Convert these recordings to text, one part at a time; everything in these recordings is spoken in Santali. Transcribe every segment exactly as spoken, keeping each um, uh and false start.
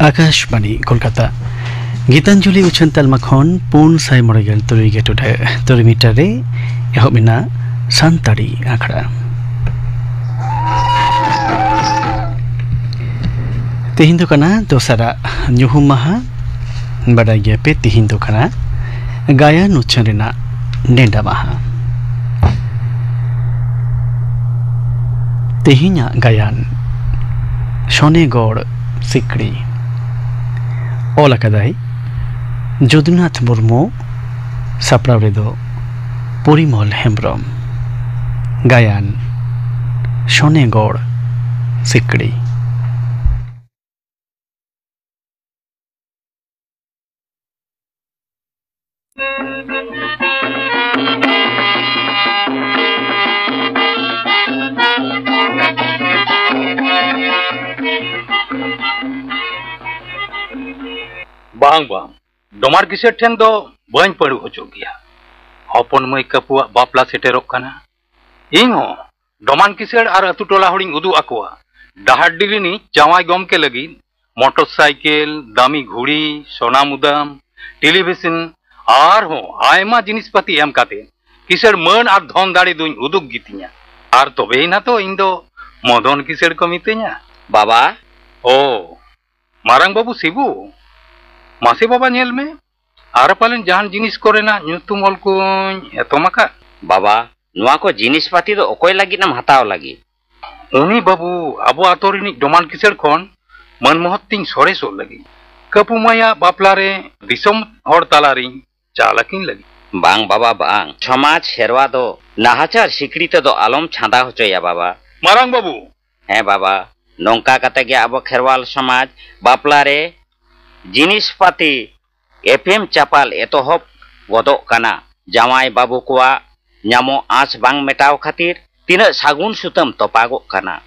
ᱟᱠᱟᱥᱵᱟᱬᱤ ᱠᱳᱞᱠᱟᱛᱟ᱾ ᱜᱤᱛᱟᱧᱡᱚᱞᱤ ᱩᱪᱷᱟᱹᱱ ᱛᱟᱞᱢᱟ ᱠᱷᱚᱱ ᱯᱩᱱ ᱥᱟᱭ ᱢᱚᱬᱮ ᱜᱮᱞ ᱛᱩᱨᱩᱭ ᱜᱮ ᱴᱚᱰᱷᱟᱹ ᱛᱩᱨᱩᱭ ᱢᱤᱴᱟᱨ ᱨᱮ ᱮᱦᱚᱵ ᱮᱱᱟ ᱥᱟᱱᱛᱟᱲᱤ ᱟᱠᱷᱲᱟ᱾ ᱛᱮᱦᱮᱧ ᱫᱚ ᱠᱟᱱᱟ ᱫᱚᱥᱟᱨᱟᱜ ᱧᱩᱦᱩᱢ ᱢᱟᱦᱟ᱾ ᱵᱟᱰᱟᱭ ᱜᱮᱭᱟᱯᱮ, ᱛᱮᱦᱮᱧ ᱫᱚ ᱠᱟᱱᱟ ᱜᱟᱭᱟᱱ ᱩᱪᱷᱟᱹᱱ ᱨᱮᱱᱟᱜ ᱱᱮᱰᱟ ᱢᱟᱦᱟ᱾ ᱛᱮᱦᱮᱧᱟᱜ ᱜᱟᱭᱟᱱ ᱥᱚᱱᱮᱜᱚᱲ ᱥᱤᱠᱲᱤ᱾ ᱚᱞ ᱟᱠᱟᱫᱟᱭ ᱡᱚᱫᱩᱱᱟᱛᱷ ᱢᱩᱨᱢᱩ, ᱥᱟᱯᱲᱟᱣ ᱨᱮᱫᱚ ᱯᱚᱨᱤᱢᱚᱞ ᱦᱮᱢᱵᱽᱨᱚᱢ᱾ ᱜᱟᱭᱟᱱ ᱥᱚᱱᱮᱜᱚᱲ ᱥᱤᱠᱲᱤ᱾ ᱵᱟᱝ, ᱵᱟᱝ, ᱰᱚᱢᱟᱨ ᱠᱤᱥᱟᱹᱲ ᱴᱷᱮᱱ ᱫᱚ ᱵᱟᱹᱧ ᱯᱟᱹᱲᱩ ᱦᱚᱪᱚᱜ ᱜᱮᱭᱟ᱾ ᱦᱚᱯᱚᱱ ᱢᱟᱹᱭ ᱠᱟᱹᱯᱩᱣᱟᱜ ᱵᱟᱯᱞᱟ ᱥᱮᱴᱮᱨᱚᱜ ᱠᱟᱱᱟ᱾ ᱤᱧ ᱦᱚᱸ ᱰᱚᱢᱟᱱ ᱠᱤᱥᱟᱹᱲ ᱟᱨ ᱟᱹᱛᱩ ᱴᱚᱞᱟ ᱦᱚᱲᱤᱧ ᱩᱫᱩᱜ ᱟᱠᱚᱣᱟ᱾ ᱰᱟᱦᱟᱨᱰᱤ ᱨᱤᱱᱤᱡ ᱡᱟᱶᱟᱭ ᱜᱚᱢᱠᱮ ᱞᱟᱹᱜᱤᱫ ᱢᱚᱴᱚᱨ ᱥᱟᱭᱠᱮᱞ, ᱫᱟᱢᱤ ᱜᱷᱩᱲᱤ, ᱥᱚᱱᱟ ᱢᱩᱫᱟᱢ, ᱴᱮᱞᱤᱵᱷᱤᱥᱚᱱ ᱟᱨᱦᱚᱸ ᱟᱭᱢᱟ ᱡᱤᱱᱤᱥ ᱯᱟᱹᱛᱤ ᱮᱢ ᱠᱟᱛᱮ ᱠᱤᱥᱟᱹᱲ ᱢᱟᱹᱱ ᱟᱨ ᱫᱷᱚᱱ ᱫᱟᱲᱮ ᱫᱩᱧ ᱩᱫᱩᱜ ᱜᱮᱛᱤᱧᱟ᱾ ᱟᱨ ᱛᱚᱵᱮᱭᱮᱱᱟ ᱛᱚ ᱤᱧ ᱫᱚ ᱢᱚᱫᱚᱱ ᱠᱤᱥᱟᱹᱲ ᱠᱚ ᱢᱤᱛᱟᱹᱧᱟ᱾ ᱵᱟᱵᱟ᱾ ᱳ, ᱢᱟᱨᱟᱝ ᱵᱟᱹᱵᱩ ᱥᱤᱵᱩ, ᱢᱟᱥᱮ ᱵᱟᱵᱟ ᱧᱮᱞ ᱢᱮ, ᱟᱨ ᱯᱟᱞᱮᱱ ᱡᱟᱦᱟᱱ ᱡᱤᱱᱤᱥ ᱠᱚᱨᱮᱱᱟᱜ ᱧᱩᱛᱩᱢ ᱚᱞ ᱠᱚᱧ ᱮᱛᱚᱢ ᱟᱠᱟᱫ᱾ ᱵᱟᱵᱟ, ᱱᱚᱣᱟ ᱠᱚ ᱡᱤᱱᱤᱥ ᱯᱟᱹᱛᱤ ᱫᱚ ᱚᱠᱚᱭ ᱞᱟᱹᱜᱤᱫ ᱮᱢ ᱦᱟᱛᱟᱣ ᱞᱟᱹᱜᱤᱫ? ᱩᱱᱤ ᱵᱟᱹᱵᱩ ᱟᱵᱚ ᱟᱛᱳ ᱨᱤᱱᱤᱡ ᱰᱚᱢᱟᱱ ᱠᱤᱥᱟᱹᱲ ᱠᱷᱚᱱ ᱢᱟᱹᱱ ᱢᱚᱦᱚᱛ ᱛᱤᱧ ᱥᱚᱨᱮᱥᱚᱜ ᱞᱟᱹᱜᱤᱫ᱾ ᱠᱟᱹᱯᱩ ᱢᱟᱹᱭᱟᱜ ᱵᱟᱯᱞᱟ ᱨᱮ ᱫᱤᱥᱚᱢ ᱦᱚᱲ ᱛᱟᱞᱟᱨᱤᱧ ᱪᱟᱞ ᱟᱹᱠᱤᱱ ᱞᱟᱹᱜᱤᱫ᱾ ᱵᱟᱝ ᱵᱟᱵᱟ, ᱵᱟᱝ᱾ ᱥᱚᱢᱟᱡᱽ ᱥᱮᱨᱣᱟ ᱫᱚ ᱱᱟᱦᱟᱪᱟᱨ ᱥᱤᱠᱲᱤ ᱛᱮᱫᱚ ᱟᱞᱚᱢ ᱪᱷᱟᱸᱫᱟ ᱦᱚᱪᱚᱭᱟ ᱵᱟᱵᱟ᱾ ᱢᱟᱨᱟᱝ ᱵᱟᱹᱵᱩ᱾ ᱦᱮᱸ ᱵᱟᱵᱟ, ᱱᱚᱝᱠᱟ ᱠᱟᱛᱮ ᱜᱮ ᱟᱵᱚ ᱠᱷᱮᱨᱣᱟᱞ ᱥᱚᱢᱟᱡᱽ ᱵᱟᱯᱞᱟ ᱨᱮ ᱡᱤᱱᱤᱥ ᱯᱟᱹᱛᱤ ᱮᱯᱮᱢ ᱪᱟᱯᱟᱞ ᱮᱛᱚᱦᱚᱵ ᱜᱚᱫᱚᱜ ᱠᱟᱱᱟ᱾ ᱡᱟᱶᱟᱭ ᱵᱟᱹᱵᱩ ᱠᱚᱣᱟᱜ ᱧᱟᱢᱚᱜ ᱟᱸᱥ ᱵᱟᱝ ᱢᱮᱴᱟᱣ ᱠᱷᱟᱹᱛᱤᱨ ᱛᱤᱱᱟᱹᱜ ᱥᱟᱹᱜᱩᱱ ᱥᱩᱛᱟᱹᱢ ᱛᱚᱯᱟᱜᱚᱜ ᱠᱟᱱᱟ᱾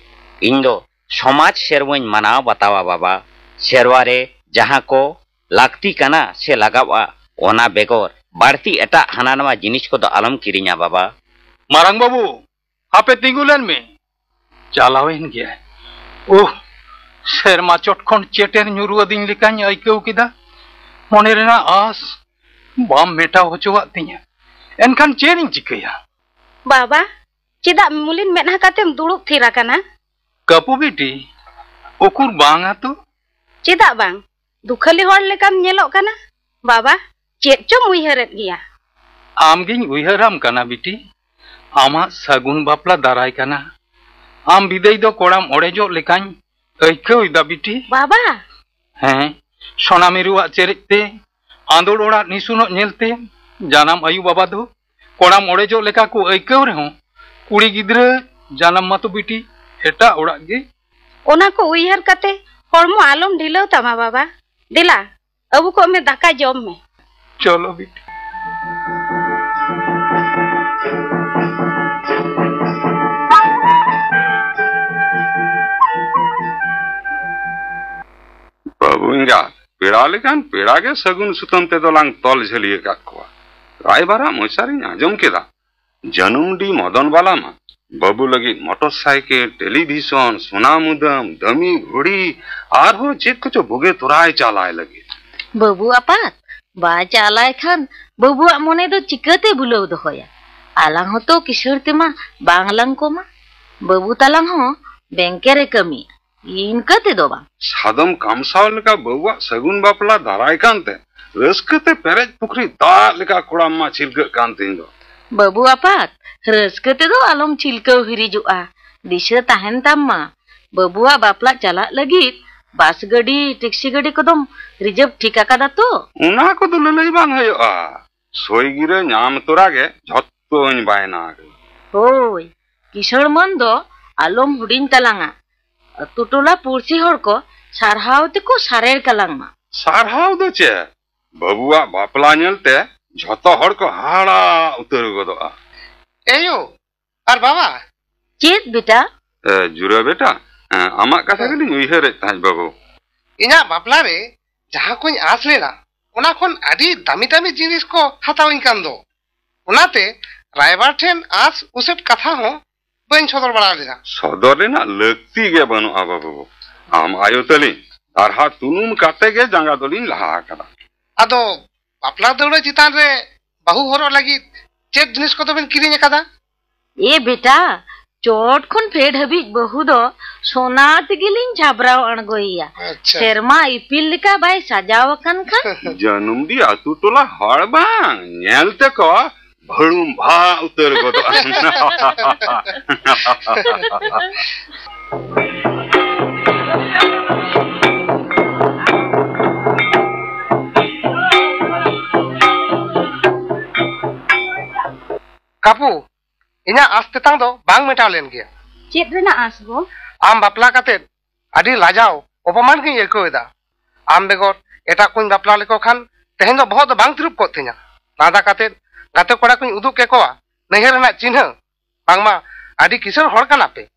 ᱤᱧ ᱫᱚ ᱥᱚᱢᱟᱡᱽ ᱥᱮᱨᱣᱟᱧ ᱢᱟᱱᱟᱣ ᱵᱟᱛᱟᱣᱟ ᱵᱟᱵᱟ᱾ ᱥᱮᱨᱣᱟ ᱨᱮ ᱡᱟᱦᱟᱸ ᱠᱚ ᱞᱟᱹᱠᱛᱤ ᱠᱟᱱᱟ ᱥᱮ ᱞᱟᱜᱟᱣᱜᱼᱟ, ᱚᱱᱟ ᱵᱮᱜᱚᱨ ᱵᱟᱹᱲᱛᱤ ᱮᱴᱟᱜ ᱦᱟᱱᱟ ᱱᱟᱣᱟ ᱡᱤᱱᱤᱥ ᱠᱚᱫᱚ ᱟᱞᱚᱢ ᱠᱤᱨᱤᱧᱟ ᱵᱟᱵᱟ᱾ ᱢᱟᱨᱟᱝ ᱵᱟᱹᱵᱩ, ᱦᱟᱯᱮ ᱛᱤᱸᱜᱩ ᱞᱮᱱ ᱢᱮ᱾ ᱪᱟᱞᱟᱣᱮᱱ ᱜᱮᱭᱟᱭ᱾ ᱳᱦ, ᱥᱮᱨᱢᱟ ᱪᱚᱴ ᱠᱷᱚᱱ ᱪᱮᱴᱮᱨ ᱧᱩᱨᱩ ᱟᱹᱫᱤᱧ ᱞᱮᱠᱟᱧ ᱟᱹᱭᱠᱟᱹᱣ ᱠᱮᱫᱟ᱾ ᱢᱚᱱᱮ ᱨᱮᱱᱟᱜ ᱟᱸᱥ ᱵᱟᱢ ᱢᱮᱴᱟᱣ ᱦᱚᱪᱚᱣᱟᱫ ᱛᱤᱧᱟ᱾ ᱮᱱᱠᱷᱟᱱ ᱪᱮᱫ ᱤᱧ ᱪᱤᱠᱟᱹᱭᱟ? ᱵᱟᱵᱟ, ᱪᱮᱫᱟᱜ ᱢᱩᱞᱤᱱ ᱢᱮᱫᱦᱟ ᱠᱟᱛᱮᱢ ᱫᱩᱲᱩᱵ ᱛᱷᱤᱨ ᱟᱠᱟᱱᱟ? ᱠᱟᱹᱯᱩ ᱵᱤᱴᱤ, ᱩᱠᱩᱨ ᱵᱟᱝᱟ ᱛᱚ? ᱪᱮᱫᱟᱜ ᱵᱟᱝ? ᱫᱩᱠᱷᱟᱹᱞᱤ ᱦᱚᱲ ᱞᱮᱠᱟᱢ ᱧᱮᱞᱚᱜ ᱠᱟᱱᱟ᱾ ᱵᱟᱵᱟ, ᱪᱮᱫ ᱪᱚᱢ ᱩᱭᱦᱟᱹᱨᱮᱫ ᱜᱮᱭᱟ? ᱟᱢᱜᱤᱧ ᱩᱭᱦᱟᱹᱨᱟᱢ ᱠᱟᱱᱟ ᱵᱤᱴᱤ᱾ ᱟᱢᱟᱜ ᱥᱟᱹᱜᱩᱱ ᱵᱟᱯᱞᱟ ᱫᱟᱨᱟᱭ ᱠᱟᱱᱟ᱾ ᱟᱢ ᱵᱤᱫᱟᱹᱭ ᱫᱚ ᱠᱚᱲᱟᱢ ᱚᱲᱮᱡᱚᱜ ᱞᱮᱠᱟᱧ ᱟᱹᱭᱠᱟᱹᱣ ᱮᱫᱟ ᱵᱤᱴᱤ᱾ ᱵᱟᱵᱟ! ᱦᱮᱸ, ᱥᱚᱱᱟ ᱢᱤᱨᱩᱣᱟᱜ ᱪᱮᱨᱮᱡ ᱛᱮ, ᱟᱸᱫᱳᱲ ᱚᱲᱟᱜ ᱱᱤᱥᱩᱱᱚᱜ ᱧᱮᱞᱛᱮ, ᱡᱟᱱᱟᱢ ᱟᱭᱩ ᱵᱟᱵᱟ ᱫᱚ ᱠᱚᱲᱟᱢ ᱚᱲᱮᱡᱚᱜ ᱞᱮᱠᱟ ᱠᱚ ᱟᱹᱭᱠᱟᱹᱣ ᱨᱮᱦᱚᱸ, ᱠᱩᱲᱤ ᱜᱤᱫᱽᱨᱟᱹ ᱡᱟᱱᱟᱢ ᱢᱟᱛᱚ ᱵᱤᱴᱤ ᱮᱴᱟᱜ ᱚᱲᱟᱜ ᱜᱮ᱾ ᱚᱱᱟ ᱠᱚ ᱩᱭᱦᱟᱹᱨ ᱠᱟᱛᱮ ᱦᱚᱲᱢᱚ ᱟᱞᱚᱢ ᱰᱷᱤᱞᱟᱹᱣ ᱛᱟᱢᱟ ᱵᱟᱵᱟ᱾ ᱫᱮᱞᱟ, ᱟᱹᱜᱩ ᱠᱚᱜ ᱢᱮ, ᱫᱟᱠᱟ ᱡᱚᱢ ᱢᱮ᱾ ᱪᱚᱞᱚ ᱵᱤᱴᱤ᱾ ᱵᱟᱹᱵᱩ ᱮᱸᱜᱟᱛ, ᱯᱮᱲᱟ ᱞᱮᱠᱟᱱ ᱯᱮᱲᱟ ᱜᱮ ᱥᱟᱹᱜᱩᱱ ᱥᱩᱛᱟᱹᱢ ᱛᱮᱫᱚ ᱞᱟᱝ ᱛᱚᱞ ᱡᱷᱟᱹᱞᱤ ᱟᱠᱟᱫ ᱠᱚᱣᱟ᱾ ᱨᱟᱭᱵᱟᱨᱟᱜ ᱢᱚᱪᱟᱨᱤᱧ ᱟᱸᱡᱚᱢ ᱠᱮᱫᱟ, ᱡᱟᱹᱱᱩᱢᱰᱤ ᱢᱚᱫᱚᱱ ᱵᱟᱞᱟ ᱢᱟ ᱵᱟᱹᱵᱩ ᱞᱟᱹᱜᱤᱫ ᱢᱚᱴᱚᱨ ᱥᱟᱭᱠᱮᱞ, ᱴᱮᱞᱤᱵᱷᱤᱥᱚᱱ, ᱥᱚᱱᱟ ᱢᱩᱫᱟᱹᱢ, ᱫᱟᱹᱢᱤ ᱜᱷᱩᱲᱤ, ᱟᱨᱦᱚᱸ ᱪᱮᱫ ᱠᱚᱪᱚ ᱵᱩᱜᱮ ᱛᱚᱨᱟᱭ ᱪᱟᱞᱟᱭ ᱞᱟᱹᱜᱤᱫ᱾ ᱵᱟᱹᱵᱩ ᱟᱯᱟᱛ, ᱵᱟᱭ ᱪᱟᱞᱟᱭ ᱠᱷᱟᱱ ᱵᱟᱹᱵᱩᱣᱟᱜ ᱢᱚᱱᱮ ᱫᱚ ᱪᱤᱠᱟᱹᱛᱮ ᱵᱷᱩᱞᱟᱹᱣ ᱫᱚᱦᱚᱭᱟ? ᱟᱞᱟᱝ ᱦᱚᱸᱛᱚ ᱠᱤᱥᱟᱹᱬ ᱛᱮᱢᱟ ᱵᱟᱝ ᱞᱟᱝ ᱠᱚᱢᱟ᱾ ᱵᱟᱹᱵᱩ ᱛᱟᱞᱟᱝ ᱦᱚᱸ ᱵᱮᱝᱠᱮ ᱨᱮ ᱠᱟᱹᱢᱤᱭᱟ, ᱤᱱᱠᱟᱹ ᱛᱮᱫᱚ ᱵᱟᱝ᱾ ᱥᱟᱫᱚᱢ ᱠᱟᱢᱥᱟᱣ ᱞᱮᱠᱟ ᱵᱟᱹᱵᱩᱣᱟᱜ ᱥᱟᱹᱜᱩᱱ ᱵᱟᱯᱞᱟ ᱫᱟᱨᱟᱭ ᱠᱟᱱᱛᱮ ᱨᱟᱹᱥᱠᱟᱹ ᱛᱮ ᱯᱮᱨᱮᱡ ᱯᱩᱠᱷᱨᱤ ᱫᱟᱜ ᱞᱮᱠᱟ ᱠᱚᱲᱟᱢ ᱢᱟ ᱪᱷᱤᱞᱠᱟᱹᱜ ᱠᱟᱱ ᱛᱤᱧ ᱫᱚ᱾ ᱵᱟᱹᱵᱩ ᱟᱯᱟᱛ, ᱨᱟᱹᱥᱠᱟᱹ ᱛᱮᱫᱚ ᱟᱞᱚᱢ ᱪᱷᱤᱞᱠᱟᱹᱣ ᱦᱤᱨᱤᱡᱚᱜᱼᱟ᱾ ᱫᱤᱥᱟᱹ ᱛᱟᱦᱮᱱ ᱛᱟᱢ ᱢᱟ, ᱵᱟᱹᱵᱩᱣᱟᱜ ᱵᱟᱯᱞᱟ ᱪᱟᱞᱟᱜ ᱞᱟᱹᱜᱤᱫ ᱵᱟᱥ ᱜᱟᱹᱰᱤ, ᱴᱮᱠᱥᱤ ᱜᱟᱹᱰᱤ ᱠᱚᱫᱚᱢ ᱨᱤᱡᱟᱹᱵᱷ ᱴᱷᱤᱠ ᱟᱠᱟᱫᱟ ᱛᱚ? ᱚᱱᱟ ᱠᱚᱫᱚ ᱞᱟᱹᱞᱟᱹᱭ ᱵᱟᱝ ᱦᱩᱭᱩᱜᱼᱟ᱾ ᱥᱳᱭ ᱜᱤᱨᱟᱹ ᱧᱟᱢ ᱛᱚᱨᱟ ᱜᱮ ᱡᱷᱚᱛᱚᱧ ᱵᱟᱭᱱᱟ ᱟᱠᱟᱫᱟ᱾ ᱦᱳᱭ, ᱠᱤᱥᱟᱹᱬ ᱢᱟᱹᱱ ᱫᱚ ᱟᱞᱚᱢ ᱦᱩᱰᱤᱧ ᱛᱟᱞᱟᱝᱟ᱾ ᱟᱹᱛᱩ ᱴᱚᱞᱟ ᱯᱩᱲᱥᱤ ᱦᱚᱲ ᱠᱚ ᱥᱟᱨᱦᱟᱣ ᱛᱮᱠᱚ ᱥᱟᱨᱮᱲ ᱠᱟᱞᱟᱝ ᱢᱟ᱾ ᱥᱟᱨᱦᱟᱣ ᱫᱚ ᱪᱮᱫ? ᱵᱟᱹᱵᱩᱣᱟᱜ ᱵᱟᱯᱞᱟ ᱧᱮᱞᱛᱮ ᱡᱷᱚᱛᱚ ᱦᱚᱲ ᱠᱚ ᱦᱟᱦᱟᱲᱟ ᱩᱛᱟᱹᱨ ᱜᱚᱫᱚᱜᱼᱟ᱾ ᱮᱭᱳ, ᱟᱨ ᱵᱟᱵᱟ᱾ ᱪᱮᱫ ᱵᱮᱴᱟ? ᱮ, ᱡᱩᱨᱟ ᱵᱮᱴᱟ, ᱮ, ᱟᱢᱟᱜ ᱠᱟᱛᱷᱟ ᱦᱮᱸ᱾ ᱜᱮᱞᱤᱧ ᱩᱭᱦᱟᱹᱨᱮᱫ ᱛᱟᱦᱮᱸᱫ ᱵᱟᱹᱵᱩ᱾ ᱤᱧᱟᱜ ᱵᱟᱯᱞᱟ ᱨᱮ ᱡᱟᱦᱟᱸ ᱠᱚᱧ ᱟᱸᱥ ᱞᱮᱱᱟ, ᱚᱱᱟ ᱠᱷᱚᱱ ᱟᱹᱰᱤ ᱫᱟᱹᱢᱤ ᱫᱟᱹᱢᱤ ᱡᱤᱱᱤᱥ ᱠᱚ ᱦᱟᱛᱟᱣᱟᱹᱧ ᱠᱟᱱ ᱫᱚ᱾ ᱚᱱᱟᱛᱮ ᱨᱟᱭᱵᱟᱨ ᱴᱷᱮᱱ ᱟᱸᱥ ᱩᱥᱟᱹᱫ ᱠᱟᱛᱷᱟ ᱦᱚᱸ ᱵᱟᱹᱧ ᱥᱚᱫᱚᱨ ᱵᱟᱲᱟ ᱞᱮᱫᱟ᱾ ᱥᱚᱫᱚᱨ ᱨᱮᱱᱟᱜ ᱞᱟᱹᱠᱛᱤ ᱜᱮ ᱵᱟᱹᱱᱩᱜᱼᱟ ᱵᱟᱹᱵᱩ᱾ ᱟᱢ ᱟᱭᱳ ᱛᱟᱹᱞᱤᱧ ᱫᱟᱨᱦᱟ ᱛᱩᱱᱩᱢ ᱠᱟᱛᱮ ᱜᱮ ᱡᱟᱸᱜᱟ ᱫᱚᱞᱤᱧ ᱞᱟᱦᱟ ᱟᱠᱟᱫᱟ᱾ ᱟᱫᱚ ᱵᱟᱯᱞᱟ ᱫᱟᱹᱣᱲᱟᱹ ᱪᱮᱛᱟᱱ ᱨᱮ ᱵᱟᱹᱦᱩ ᱦᱚᱨᱚᱜ ᱞᱟᱹᱜᱤᱫ ᱪᱮᱫ ᱡᱤᱱᱤᱥ ᱠᱚᱫᱚ ᱵᱤᱱ ᱠᱤᱨᱤᱧ ᱟᱠᱟᱫᱟ? ᱮ ᱵᱮᱴᱟ, ᱪᱚᱴ ᱠᱷᱚᱱ ᱯᱷᱮᱰ ᱦᱟᱹᱵᱤᱡ ᱵᱟᱹᱦᱩ ᱫᱚ ᱥᱚᱱᱟ ᱛᱮᱜᱮᱞᱤᱧ ᱡᱷᱟᱵᱽᱨᱟᱣ ᱟᱬᱜᱚᱭᱮᱭᱟ᱾ ᱟᱪᱪᱷᱟ᱾ ᱥᱮᱨᱢᱟ ᱤᱯᱤᱞ ᱞᱮᱠᱟ ᱵᱟᱭ ᱥᱟᱡᱟᱣ ᱟᱠᱟᱱ ᱠᱷᱟᱱ᱾ ᱡᱟᱹᱱᱩᱢᱰᱤ ᱟᱹᱛᱩ ᱴᱚᱞᱟ ᱦᱚᱲ ᱵᱟᱝ ᱧᱮᱞ ᱛᱮᱠᱚ ᱵᱷᱟᱹᱲᱩᱢ ᱵᱷᱟ ᱩᱛᱟᱹᱨ ᱜᱚᱫᱚᱜᱼᱟ᱾ ᱠᱟᱯᱩ, ᱤᱧᱟᱹᱜ ᱟᱸᱥ ᱛᱮᱛᱟᱝ ᱫᱚ ᱵᱟᱝ ᱢᱮᱴᱟᱣ ᱞᱮᱱ ᱜᱮᱭᱟ᱾ ᱪᱮᱫ ᱨᱮᱱᱟᱜ ᱟᱸᱥ ᱜᱚ? ᱟᱢ ᱵᱟᱯᱞᱟ ᱠᱟᱛᱮ ᱟᱹᱰᱤ ᱞᱟᱡᱟᱣ ᱚᱯᱚᱢᱟᱱ ᱜᱤᱧ ᱟᱹᱭᱠᱟᱹᱣ ᱮᱫᱟ᱾ ᱟᱢ ᱵᱮᱜᱚᱨ ᱮᱴᱟᱜ ᱠᱚᱧ ᱵᱟᱯᱞᱟ ᱞᱮᱠᱚ ᱠᱷᱟᱱ ᱛᱮᱦᱮᱧ ᱫᱚ ᱵᱚᱦᱚᱜ ᱫᱚ ᱵᱟᱝ ᱛᱤᱨᱩᱵ ᱠᱚᱜ ᱛᱤᱧᱟ᱾ ᱞᱟᱸᱫᱟ ᱠᱟᱛᱮ ᱜᱟᱛᱮ ᱠᱚᱲᱟ ᱠᱚᱧ ᱩᱫᱩᱜ ᱠᱮᱠᱚᱣᱟ ᱱᱟᱹᱭᱦᱟᱹᱨ ᱨᱮᱱᱟᱜ ᱪᱤᱱᱦᱟᱹ, ᱵᱟᱝᱢᱟ ᱟᱹᱰᱤ ᱠᱤᱥᱟᱹᱬ ᱦᱚᱲ ᱠᱟᱱᱟ ᱯᱮ᱾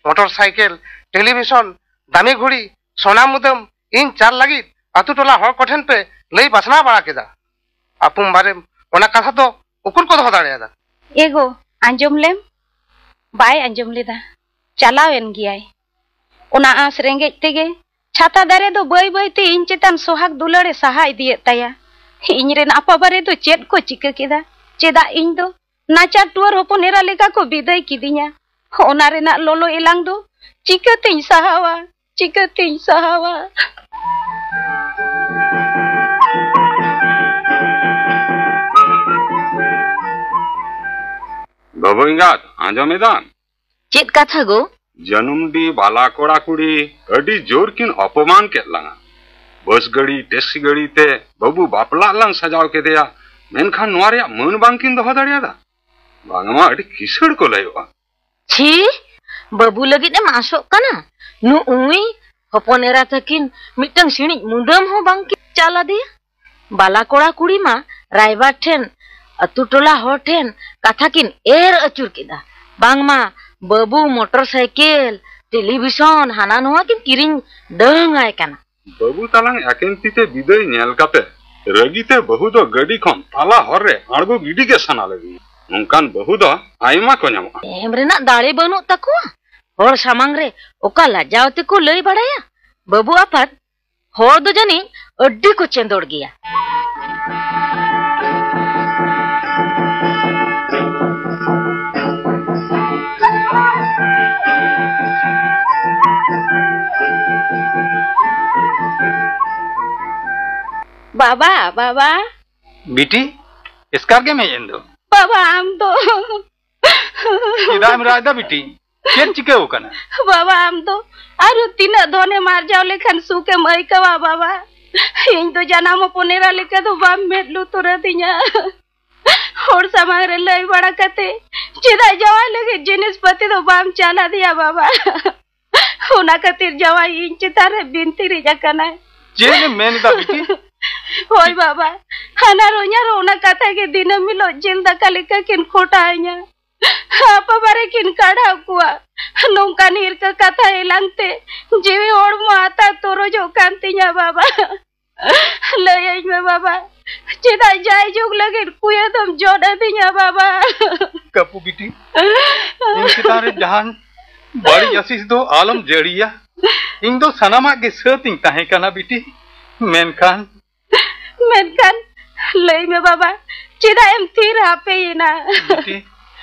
ᱢᱚᱴᱚᱨ ᱥᱟᱭᱠᱮᱞ, ᱴᱮᱞᱤᱵᱷᱤᱥᱚᱱ, ᱫᱟᱢᱤ ᱜᱷᱩᱲᱤ, ᱥᱚᱱᱟ ᱢᱩᱫᱟᱹᱢ ᱤᱧ ᱪᱟᱞ ᱞᱟᱹᱜᱤᱫ ᱟᱛᱳ ᱴᱚᱞᱟ ᱦᱚᱲ ᱠᱚᱴᱷᱮᱱ ᱯᱮ ᱞᱟᱹᱭ ᱯᱟᱥᱱᱟᱣ ᱵᱟᱲᱟ ᱠᱮᱫᱟ᱾ ᱟᱯᱩᱢ ᱵᱟᱨᱮᱢ ᱚᱱᱟ ᱠᱟᱛᱷᱟ ᱫᱚ ᱩᱠᱩᱨ ᱠᱚ ᱫᱚᱦᱚ ᱫᱟᱲᱮᱭᱟᱫᱟ? ᱮᱜᱳ, ᱟᱸᱡᱚᱢ ᱞᱮᱢ᱾ ᱵᱟᱭ ᱟᱸᱡᱚᱢ ᱞᱮᱫᱟ, ᱪᱟᱞᱟᱣ ᱮᱱ ᱜᱮᱭᱟᱭ᱾ ᱚᱱᱟ ᱟᱸᱥ ᱨᱮᱸᱜᱮᱡ ᱛᱮᱜᱮ ᱪᱷᱟᱛᱟ ᱫᱟᱨᱮ ᱫᱚ ᱵᱟᱹᱭ ᱵᱟᱹᱭ ᱛᱮ ᱤᱧ ᱪᱮᱛᱟᱱ ᱥᱚᱦᱟᱜ ᱫᱩᱞᱟᱹᱲ ᱮ ᱥᱟᱦᱟ ᱤᱫᱤᱭᱮᱫ ᱛᱟᱭᱟ᱾ ᱤᱧ ᱨᱮᱱ ᱟᱯᱟ ᱵᱟᱨᱮ ᱫᱚ ᱪᱮᱫ ᱠᱚ ᱪᱤᱠᱟᱹ ᱠᱮᱫᱟ? ᱪᱮᱫᱟᱜ ᱤᱧ ᱫᱚ ᱱᱟᱪᱟᱨ ᱴᱩᱣᱟᱹᱨ ᱦᱚᱯᱚᱱ ᱮᱨᱟ ᱞᱮᱠᱟ ᱠᱚ ᱵᱤᱫᱟᱹᱭ ᱠᱤᱫᱤᱧᱟ? ᱚᱱᱟ ᱨᱮᱱᱟᱜ ᱞᱚᱞᱚ ᱮᱞᱟᱝ ᱫᱚ ᱪᱤᱠᱟᱹᱛᱤᱧ ᱥᱟᱦᱟᱣᱟ? ᱪᱤᱠᱟᱹᱛᱤᱧ ᱥᱟᱦᱟᱣᱟ? ᱵᱟᱹᱵᱩ ᱮᱸᱜᱟᱛ, ᱟᱸᱡᱚᱢ ᱮᱫᱟᱢ? ᱪᱮᱫ ᱠᱟᱛᱷᱟ ᱜᱳ? ᱡᱟᱹᱱᱩᱢᱰᱤ ᱵᱟᱞᱟ ᱠᱚᱲᱟ ᱠᱩᱲᱤ ᱟᱹᱰᱤ ᱡᱳᱨ ᱠᱤᱱ ᱚᱯᱚᱢᱟᱱ ᱠᱮᱫ ᱞᱟᱝᱟ᱾ ᱵᱟᱥ ᱜᱟᱹᱲᱤ, ᱴᱮᱠᱥᱤ ᱜᱟᱹᱲᱤ ᱛᱮ ᱵᱟᱹᱵᱩ ᱵᱟᱯᱞᱟᱜ ᱞᱟᱝ ᱥᱟᱡᱟᱣ ᱠᱮᱫᱮᱭᱟ, ᱢᱮᱱᱠᱷᱟᱱ ᱱᱚᱣᱟ ᱨᱮᱭᱟᱜ ᱢᱟᱹᱱ ᱵᱟᱝ ᱠᱤᱱ ᱫᱚᱦᱚ ᱫᱟᱲᱮᱭᱟᱫᱟ᱾ ᱵᱟᱝᱢᱟ ᱟᱹᱰᱤ ᱠᱤᱥᱟᱹᱬ ᱠᱚ ᱞᱟᱹᱭᱚᱜᱼᱟ᱾ ᱪᱷᱤ, ᱵᱟᱹᱵᱩ ᱞᱟᱹᱜᱤᱫ ᱮᱢ ᱟᱸᱥᱚᱜ ᱠᱟᱱᱟ? ᱱᱩᱜᱼᱩᱭ ᱦᱚᱯᱚᱱ ᱮᱨᱟ ᱛᱟᱹᱠᱤᱱ ᱢᱤᱫᱴᱟᱝ ᱥᱤᱬᱤᱡ ᱢᱩᱫᱟᱹᱢ ᱦᱚᱸ ᱵᱟᱝ ᱠᱤᱱ ᱪᱟᱞ ᱟᱫᱮᱭᱟ᱾ ᱵᱟᱞᱟ ᱠᱚᱲᱟ ᱠᱩᱲᱤ ᱢᱟ ᱨᱟᱭᱵᱟᱨ ᱴᱷᱮᱱ, ᱟᱹᱛᱩ ᱴᱚᱞᱟ ᱦᱚᱲ ᱴᱷᱮᱱ ᱠᱟᱛᱷᱟ ᱠᱤᱱ ᱮᱨ ᱟᱹᱪᱩᱨ ᱠᱮᱫᱟ᱾ ᱵᱟᱝᱢᱟ ᱵᱟᱹᱵᱩ ᱢᱚᱴᱚᱨ ᱥᱟᱭᱠᱮᱞ, ᱴᱮᱞᱤᱵᱷᱤᱥᱚᱱ, ᱦᱟᱱᱟ ᱱᱚᱣᱟ ᱠᱤᱱ ᱠᱤᱨᱤᱧ ᱰᱟᱹᱝ ᱟᱭ ᱠᱟᱱᱟ᱾ ᱵᱟᱹᱵᱩ ᱛᱟᱞᱟᱝ ᱮᱠᱮᱱ ᱛᱤ ᱛᱮ ᱵᱤᱫᱟᱹᱭ ᱧᱮᱞ ᱠᱟᱛᱮ ᱨᱟᱹᱜᱤ ᱛᱮ ᱵᱟᱹᱦᱩ ᱫᱚ ᱜᱟᱹᱰᱤ ᱠᱷᱚᱱ ᱛᱟᱞᱟ ᱦᱚᱨ ᱨᱮ ᱟᱬᱜᱚ ᱜᱤᱰᱤ ᱜᱮ ᱥᱟᱱᱟ ᱞᱮᱫᱤᱧᱟ᱾ ᱱᱚᱝᱠᱟᱱ ᱵᱟᱹᱦᱩ ᱫᱚ ᱟᱭᱢᱟ ᱠᱚ ᱧᱟᱢᱚᱜᱼᱟ᱾ ᱮᱢ ᱨᱮᱱᱟᱜ ᱫᱟᱲᱮ ᱵᱟᱹᱱᱩᱜ ᱛᱟᱠᱚᱣᱟ᱾ ᱦᱚᱲ ᱥᱟᱢᱟᱝ ᱨᱮ ᱚᱠᱟ ᱞᱟᱡᱟᱣ ᱛᱮᱠᱚ ᱞᱟᱹᱭ ᱵᱟᱲᱟᱭᱟ? ᱵᱟᱹᱵᱩ ᱟᱯᱟᱛ, ᱦᱚᱲ ᱫᱚ ᱡᱟᱹᱱᱤᱡ ᱟᱹᱰᱤ ᱠᱚ ᱪᱮᱸᱫᱚᱲ ᱜᱮᱭᱟ᱾ ᱵᱟᱵᱟ, ᱵᱟᱵᱟ᱾ ᱵᱤᱴᱤ, ᱮᱥᱠᱟᱨ ᱜᱮᱢ ᱦᱮᱡ ᱮᱱ ᱫᱚ? ᱵᱟᱵᱟ, ᱟᱢ ᱫᱚ? ᱪᱮᱫᱟᱜ ᱮᱢ ᱨᱟᱜ ᱮᱫᱟ ᱵᱤᱴᱤ? ᱪᱮᱫ ᱪᱤᱠᱟᱹᱣ ᱠᱟᱱᱟ? ᱵᱟᱵᱟ, ᱟᱢ ᱫᱚ ᱟᱨᱦᱚᱸ ᱛᱤᱱᱟᱹᱜ ᱫᱷᱚᱱᱮᱢ ᱟᱨᱡᱟᱣ ᱞᱮᱠᱷᱟᱱ ᱥᱩᱠᱮᱢ ᱟᱹᱭᱠᱟᱹᱣᱟ ᱵᱟᱵᱟ? ᱤᱧ ᱫᱚ ᱡᱟᱱᱟᱢ ᱦᱚᱯᱚᱱ ᱮᱨᱟ ᱞᱮᱠᱟ ᱫᱚ ᱵᱟᱢ ᱢᱮᱫ ᱞᱩᱛᱩᱨ ᱟᱹᱫᱤᱧᱟ᱾ ᱦᱚᱲ ᱥᱟᱢᱟᱝ ᱨᱮ ᱞᱟᱹᱭ ᱵᱟᱲᱟ ᱠᱟᱛᱮ ᱪᱮᱫᱟᱜ ᱡᱟᱶᱟᱭ ᱞᱟᱹᱜᱤᱫ ᱡᱤᱱᱤᱥ ᱯᱟᱹᱛᱤ ᱫᱚ ᱵᱟᱢ ᱪᱟᱞ ᱟᱫᱮᱭᱟ ᱵᱟᱵᱟ? ᱚᱱᱟ ᱠᱷᱟᱹᱛᱤᱨ ᱡᱟᱶᱟᱭ ᱤᱧ ᱪᱮᱛᱟᱱ ᱨᱮ ᱵᱤᱱᱛᱤ ᱨᱤᱡ ᱟᱠᱟᱱᱟᱭ᱾ ᱪᱮᱫ ᱮᱢ ᱢᱮᱱ ᱮᱫᱟ ᱵᱤᱴᱤ? ᱦᱳᱭ ᱵᱟᱵᱟ, ᱦᱟᱱᱟᱨ ᱦᱚᱧᱦᱟᱨ ᱚᱱᱟ ᱠᱟᱛᱷᱟ ᱜᱮ ᱫᱤᱱᱟᱹᱢ ᱦᱤᱞᱳᱜ ᱡᱤᱞ ᱫᱟᱠᱟ ᱞᱮᱠᱟ ᱠᱤᱱ ᱠᱷᱚᱴᱟᱣ ᱤᱧᱟ᱾ ᱦᱟᱯᱟ ᱵᱟᱨᱮ ᱠᱤᱱ ᱠᱟᱲᱦᱟᱣ ᱠᱚᱣᱟ᱾ ᱱᱚᱝᱠᱟᱱ ᱦᱤᱨᱠᱟᱹ ᱠᱟᱛᱷᱟ ᱮᱞᱟᱝ ᱛᱮ ᱡᱤᱣᱤ ᱦᱚᱲᱢᱚ ᱟᱛᱟ ᱛᱚᱨᱚᱡᱚᱜ ᱠᱟᱱ ᱛᱤᱧᱟ ᱵᱟᱵᱟ᱾ ᱞᱟᱹᱭᱟᱹᱧ ᱢᱮ ᱵᱟᱵᱟ, ᱪᱮᱫᱟᱜ ᱡᱟᱭ ᱡᱩᱜᱽ ᱞᱟᱹᱜᱤᱫ ᱠᱩᱭᱟᱹ ᱫᱚᱢ ᱡᱚᱫ ᱟᱹᱫᱤᱧᱟ ᱵᱟᱵᱟ? ᱠᱟᱹᱯᱩ ᱵᱤᱴᱤ, ᱤᱧ ᱪᱮᱛᱟᱱ ᱨᱮ ᱡᱟᱦᱟᱱ ᱵᱟᱹᱲᱤᱡ ᱟᱹᱥᱤᱥ ᱫᱚ ᱟᱞᱚᱢ ᱡᱟᱹᱲᱤᱭᱟ᱾ ᱤᱧ ᱫᱚ ᱥᱟᱱᱟᱢᱟᱜ ᱜᱮ ᱥᱟᱹᱛ ᱤᱧ ᱛᱟᱦᱮᱸ ᱠᱟᱱᱟ ᱵᱤᱴᱤ᱾ ᱢᱮᱱᱠᱷᱟᱱ ᱢᱮᱱᱠᱷᱟᱱ ᱞᱟᱹᱭ ᱢᱮ ᱵᱟᱵᱟ, ᱪᱮᱫᱟᱜ ᱮᱢ ᱛᱷᱤᱨ ᱦᱟᱯᱮᱭᱮᱱᱟ? ᱵᱤᱴᱤ,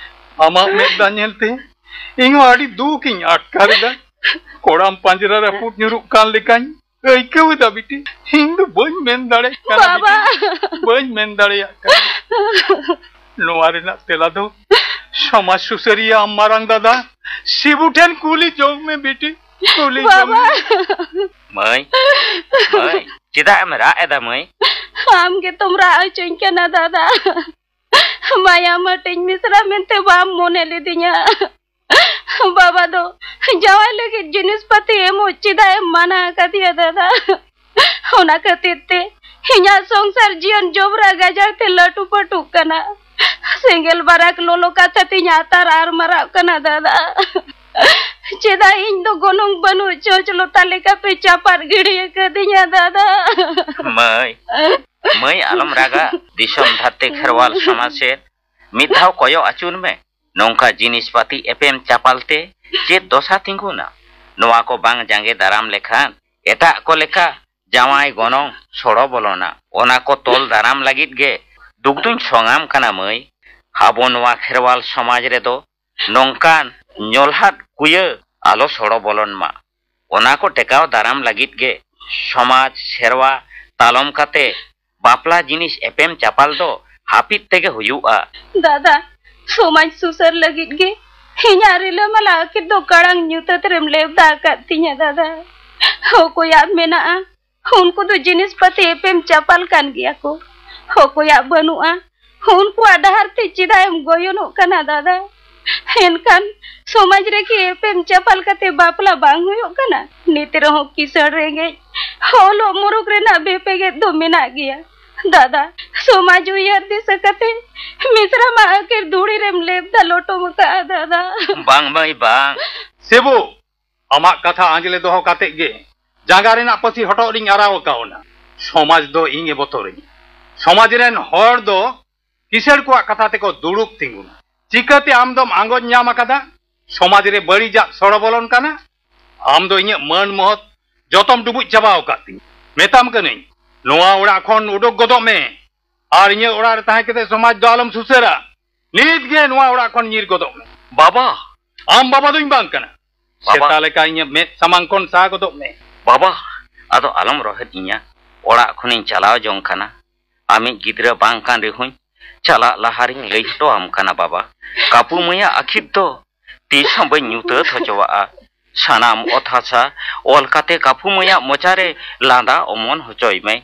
ᱟᱢᱟᱜ ᱢᱮᱫ ᱫᱟᱜ ᱧᱮᱞᱛᱮ ᱤᱧ ᱦᱚᱸ ᱟᱹᱰᱤ ᱫᱩᱠ ᱤᱧ ᱟᱴᱠᱟᱨ ᱮᱫᱟ᱾ ᱠᱚᱲᱟᱢ ᱯᱟᱸᱡᱽᱨᱟ ᱨᱟᱹᱯᱩᱫ ᱧᱩᱨᱩᱜ ᱠᱟᱱ ᱞᱮᱠᱟᱧ ᱟᱹᱭᱠᱟᱹᱣ ᱮᱫᱟ ᱵᱤᱴᱤ᱾ ᱤᱧ ᱫᱚ ᱵᱟᱹᱧ ᱢᱮᱱ ᱫᱟᱲᱮᱭᱟᱜ ᱠᱟᱱᱟ ᱵᱟᱵᱟ᱾ ᱵᱤᱴᱤ, ᱵᱟᱹᱧ ᱢᱮᱱ ᱫᱟᱲᱮᱭᱟᱜ ᱠᱟᱱᱟ᱾ ᱱᱚᱣᱟ ᱨᱮᱱᱟᱜ ᱛᱮᱞᱟ ᱫᱚ ᱥᱚᱢᱟᱡᱽ ᱥᱩᱥᱟᱹᱨᱤᱭᱟᱹ ᱟᱢ ᱢᱟᱨᱟᱝ ᱫᱟᱫᱟ ᱥᱤᱵᱩ ᱴᱷᱮᱱ ᱠᱩᱞᱤ ᱡᱚᱝ ᱢᱮ ᱵᱤᱴᱤ, ᱠᱩᱞᱤ ᱡᱚᱝ ᱵᱟᱵᱟ᱾ ᱢᱮ᱾ ᱢᱟᱹᱭ, ᱢᱟᱹᱭ, ᱪᱮᱫᱟᱜ ᱮᱢ ᱨᱟᱜ ᱮᱫᱟ ᱢᱟᱹᱭ? ᱟᱢ ᱜᱮᱛᱚᱢ ᱨᱟᱜ ᱦᱚᱪᱚᱧ ᱠᱟᱱᱟ ᱫᱟᱫᱟ᱾ ᱢᱟᱭᱟᱢ ᱦᱟᱹᱴᱤᱧ ᱢᱤᱥᱨᱟ ᱢᱮᱱᱛᱮ ᱵᱟᱢ ᱢᱚᱱᱮ ᱞᱤᱫᱤᱧᱟ᱾ ᱵᱟᱵᱟ ᱫᱚ ᱡᱟᱶᱟᱭ ᱞᱟᱹᱜᱤᱫ ᱡᱤᱱᱤᱥ ᱯᱟᱹᱛᱤ ᱮᱢᱚᱜ ᱪᱮᱫᱟᱜ ᱮᱢ ᱢᱟᱱᱟ ᱟᱠᱟᱫᱮᱭᱟ ᱫᱟᱫᱟ? ᱚᱱᱟ ᱠᱷᱟᱹᱛᱤᱨ ᱛᱮ ᱤᱧᱟᱹᱜ ᱥᱚᱝᱥᱟᱨ ᱡᱤᱭᱚᱱ ᱡᱚᱵᱽᱨᱟ ᱜᱟᱡᱟᱲ ᱛᱮ ᱞᱟᱹᱴᱩ ᱯᱟᱹᱴᱩᱜ ᱠᱟᱱᱟ᱾ ᱥᱮᱸᱜᱮᱞ ᱵᱟᱨᱟᱠ ᱞᱚᱞᱚ ᱠᱟᱛᱷᱟ ᱛᱤᱧ ᱟᱛᱟᱨ ᱟᱨ ᱢᱟᱨᱟᱜ ᱠᱟᱱᱟ ᱫᱟᱫᱟ᱾ ᱪᱮᱫᱟᱜ ᱤᱧ ᱫᱚ ᱜᱚᱱᱚᱝ ᱵᱟᱹᱱᱩᱜ ᱪᱚᱸᱪ ᱞᱚᱛᱟ ᱞᱮᱠᱟ ᱯᱮ ᱪᱟᱯᱟᱫ ᱜᱤᱰᱤ ᱟᱠᱟᱫᱤᱧᱟ ᱫᱟᱫᱟ? ᱢᱟᱹᱭ, ᱢᱟᱹᱭ, ᱟᱞᱚᱢ ᱨᱟᱜᱟ᱾ ᱫᱤᱥᱚᱢ ᱫᱷᱟᱹᱨᱛᱤ ᱠᱷᱮᱨᱣᱟᱞ ᱥᱚᱢᱟᱡᱽ ᱥᱮᱫ ᱢᱤᱫ ᱫᱷᱟᱣ ᱠᱚᱭᱚᱜ ᱟᱹᱪᱩᱨ ᱢᱮ᱾ ᱱᱚᱝᱠᱟ ᱡᱤᱱᱤᱥ ᱯᱟᱹᱛᱤ ᱮᱯᱮᱢ ᱪᱟᱯᱟᱞ ᱛᱮ ᱪᱮᱫ ᱫᱚᱥᱟ ᱛᱤᱸᱜᱩᱱᱟ? ᱱᱚᱣᱟ ᱠᱚ ᱵᱟᱝ ᱡᱟᱸᱜᱮ ᱫᱟᱨᱟᱢ ᱞᱮᱠᱷᱟᱱ ᱮᱴᱟᱜ ᱠᱚ ᱞᱮᱠᱟ ᱡᱟᱶᱟᱭ ᱜᱚᱱᱚᱝ ᱥᱚᱲᱚ ᱵᱚᱞᱚᱱᱟ᱾ ᱚᱱᱟ ᱠᱚ ᱛᱚᱞ ᱫᱟᱨᱟᱢ ᱞᱟᱹᱜᱤᱫ ᱜᱮ ᱫᱩᱠ ᱫᱩᱧ ᱥᱚᱝᱟᱢ ᱠᱟᱱᱟ ᱢᱟᱹᱭ᱾ ᱟᱵᱚ ᱱᱚᱣᱟ ᱠᱷᱮᱨᱣᱟᱞ ᱥᱚᱢᱟᱡᱽ ᱨᱮᱫᱚ ᱱᱚᱝᱠᱟᱱ ᱧᱚᱞᱦᱟᱫ ᱠᱩᱭᱟᱹ ᱟᱞᱚ ᱥᱚᱲᱚ ᱵᱚᱞᱚᱱ ᱢᱟ᱾ ᱚᱱᱟ ᱠᱚ ᱴᱮᱠᱟᱣ ᱫᱟᱨᱟᱢ ᱞᱟᱹᱜᱤᱫ ᱜᱮ ᱥᱚᱢᱟᱡᱽ ᱥᱮᱨᱣᱟ ᱛᱟᱞᱚᱢ ᱠᱟᱛᱮ ᱵᱟᱯᱞᱟ ᱡᱤᱱᱤᱥ ᱮᱯᱮᱢ ᱪᱟᱯᱟᱞ ᱫᱚ ᱦᱟᱹᱯᱤᱫ ᱛᱮᱜᱮ ᱦᱩᱭᱩᱜᱼᱟ᱾ ᱫᱟᱫᱟ, ᱥᱚᱢᱟᱡᱽ ᱥᱩᱥᱟᱹᱨ ᱞᱟᱹᱜᱤᱫ ᱜᱮ ᱤᱧᱟᱜ ᱨᱤᱞᱟᱹᱢᱟᱞᱟ ᱟᱹᱠᱤᱨ ᱫᱚ ᱠᱟᱲᱟᱝ ᱧᱩᱛᱟᱹᱛ ᱨᱮᱢ ᱞᱮᱵᱫᱟ ᱟᱠᱟᱫ ᱛᱤᱧᱟ ᱫᱟᱫᱟ᱾ ᱚᱠᱚᱭᱟᱜ ᱢᱮᱱᱟᱜᱼᱟ, ᱩᱱᱠᱩ ᱫᱚ ᱡᱤᱱᱤᱥ ᱯᱟᱹᱛᱤ ᱮᱯᱮᱢ ᱪᱟᱯᱟᱞ ᱠᱟᱱ ᱜᱮᱭᱟ ᱠᱚ᱾ ᱚᱠᱚᱭᱟᱜ ᱵᱟᱹᱱᱩᱜᱼᱟ, ᱩᱱᱠᱩᱣᱟᱜ ᱰᱟᱦᱟᱨ ᱛᱮ ᱪᱮᱫᱟᱜ ᱮᱢ ᱜᱚᱭᱚᱱᱚᱜ ᱠᱟᱱᱟ ᱫᱟᱫᱟ? ᱮᱱᱠᱷᱟᱱ ᱥᱚᱢᱟᱡᱽ ᱨᱮᱠᱤ ᱮᱯᱮᱢ ᱪᱟᱯᱟᱞ ᱠᱟᱛᱮ ᱵᱟᱯᱞᱟ ᱵᱟᱝ ᱦᱩᱭᱩᱜ ᱠᱟᱱᱟ? ᱱᱤᱛ ᱨᱮᱦᱚᱸ ᱠᱤᱥᱟᱹᱬ ᱨᱮᱸᱜᱮᱡ, ᱚᱞᱚᱜ ᱢᱩᱨᱩᱠ ᱨᱮᱱᱟᱜ ᱵᱮᱯᱮᱜᱮᱫ ᱫᱚ ᱢᱮᱱᱟᱜ ᱜᱮᱭᱟ᱾ ᱫᱟᱫᱟ, ᱥᱚᱢᱟᱡᱽ ᱩᱭᱦᱟᱹᱨ ᱫᱤᱥᱟᱹ ᱠᱟᱛᱮ ᱢᱤᱥᱨᱟ ᱢᱟ ᱟᱹᱠᱤᱨ ᱫᱷᱩᱲᱤ ᱨᱮᱢ ᱞᱮᱵᱫᱟ ᱞᱚᱴᱚᱢ ᱟᱠᱟᱫᱼᱟ ᱫᱟᱫᱟ᱾ ᱵᱟᱝ ᱢᱟᱹᱭ ᱵᱟᱝ᱾ ᱥᱮᱵᱚ, ᱟᱢᱟᱜ ᱠᱟᱛᱷᱟ ᱟᱸᱡᱽᱞᱮ ᱫᱚᱦᱚ ᱠᱟᱛᱮ ᱜᱮ ᱡᱟᱸᱜᱟ ᱨᱮᱱᱟᱜ ᱯᱟᱹᱥᱤ ᱦᱚᱴᱚᱜ ᱨᱤᱧ ᱟᱨᱟᱣ ᱠᱟᱣᱱᱟ᱾ ᱥᱚᱢᱟᱡᱽ ᱫᱚ ᱤᱧ ᱮ ᱵᱚᱛᱚᱨᱤᱧᱟ᱾ ᱥᱚᱢᱟᱡᱽ ᱨᱮᱱ ᱦᱚᱲ ᱫᱚ ᱠᱤᱥᱟᱹᱬ ᱠᱚᱣᱟᱜ ᱠᱟᱛᱷᱟ ᱛᱮᱠᱚ ᱫᱩᱲᱩᱵ ᱛᱤᱸᱜᱩᱱᱟ᱾ ᱪᱤᱠᱟᱹᱛᱮ ᱟᱢ ᱫᱚᱢ ᱟᱸᱜᱚᱪ ᱧᱟᱢ ᱟᱠᱟᱫᱟ? ᱥᱚᱢᱟᱡᱽ ᱨᱮ ᱵᱟᱹᱲᱤᱡᱟᱜ ᱥᱚᱲᱚ ᱵᱚᱞᱚᱱ ᱠᱟᱱᱟ᱾ ᱟᱢ ᱫᱚ ᱤᱧᱟᱹᱜ ᱢᱟᱹᱱ ᱢᱚᱦᱚᱛ ᱡᱚᱛᱚᱢ ᱰᱩᱵᱩᱡ ᱪᱟᱵᱟ ᱟᱠᱟᱫ ᱛᱤᱧᱟ᱾ ᱢᱮᱛᱟᱢ ᱠᱟᱹᱱᱟᱹᱧ, ᱱᱚᱣᱟ ᱚᱲᱟᱜ ᱠᱷᱚᱱ ᱩᱰᱩᱠ ᱜᱚᱫᱚᱜ ᱢᱮ ᱟᱨ ᱤᱧᱟᱹᱜ ᱚᱲᱟᱜ ᱨᱮ ᱛᱟᱦᱮᱸ ᱠᱟᱛᱮ ᱥᱚᱢᱟᱡᱽ ᱫᱚ ᱟᱞᱚᱢ ᱥᱩᱥᱟᱹᱨᱟ᱾ ᱱᱤᱛ ᱜᱮ ᱱᱚᱣᱟ ᱚᱲᱟᱜ ᱠᱷᱚᱱ ᱧᱤᱨ ᱜᱚᱫᱚᱜ ᱢᱮ᱾ ᱵᱟᱵᱟ! ᱟᱢ ᱵᱟᱵᱟ ᱫᱚᱧ ᱵᱟᱝ ᱠᱟᱱᱟ᱾ ᱵᱟᱵᱟ! ᱥᱮᱛᱟ ᱞᱮᱠᱟ ᱤᱧᱟᱹᱜ ᱢᱮᱫ ᱥᱟᱢᱟᱝ ᱠᱷᱚᱱ ᱥᱟᱦᱟ ᱜᱚᱫᱚᱜ ᱢᱮ᱾ ᱵᱟᱵᱟ! ᱟᱫᱚ ᱟᱞᱚᱢ ᱨᱚᱦᱮᱫ ᱤᱧᱟ᱾ ᱚᱲᱟᱜ ᱠᱷᱚᱱᱤᱧ ᱪᱟᱞᱟᱣ ᱡᱚᱝ ᱠᱟᱱᱟ᱾ ᱟᱢᱤᱡ ᱜᱤᱫᱽᱨᱟᱹ ᱵᱟᱝ ᱠᱟᱱ ᱨᱮᱦᱚᱸᱧ ᱪᱟᱞᱟᱜ ᱞᱟᱦᱟ ᱨᱤᱧ ᱞᱟᱹᱭ ᱦᱚᱴᱚ ᱟᱢ ᱠᱟᱱᱟ ᱵᱟᱵᱟ᱾ ᱠᱟᱹᱯᱩ ᱢᱟᱹᱭᱟᱜ ᱟᱹᱠᱷᱤᱨ ᱫᱚ ᱛᱤᱥ ᱦᱚᱸ ᱵᱟᱹᱧ ᱧᱩᱛᱟᱹᱛ ᱦᱚᱪᱚᱣᱟᱜᱼᱟ᱾ ᱥᱟᱱᱟᱢ ᱚᱛ ᱦᱟᱥᱟ ᱚᱞ ᱠᱟᱛᱮ ᱠᱟᱹᱯᱩ ᱢᱟᱹᱭᱟᱜ ᱢᱚᱪᱟ ᱨᱮ ᱞᱟᱸᱫᱟ ᱚᱢᱚᱱ ᱦᱚᱪᱚᱭ ᱢᱮ᱾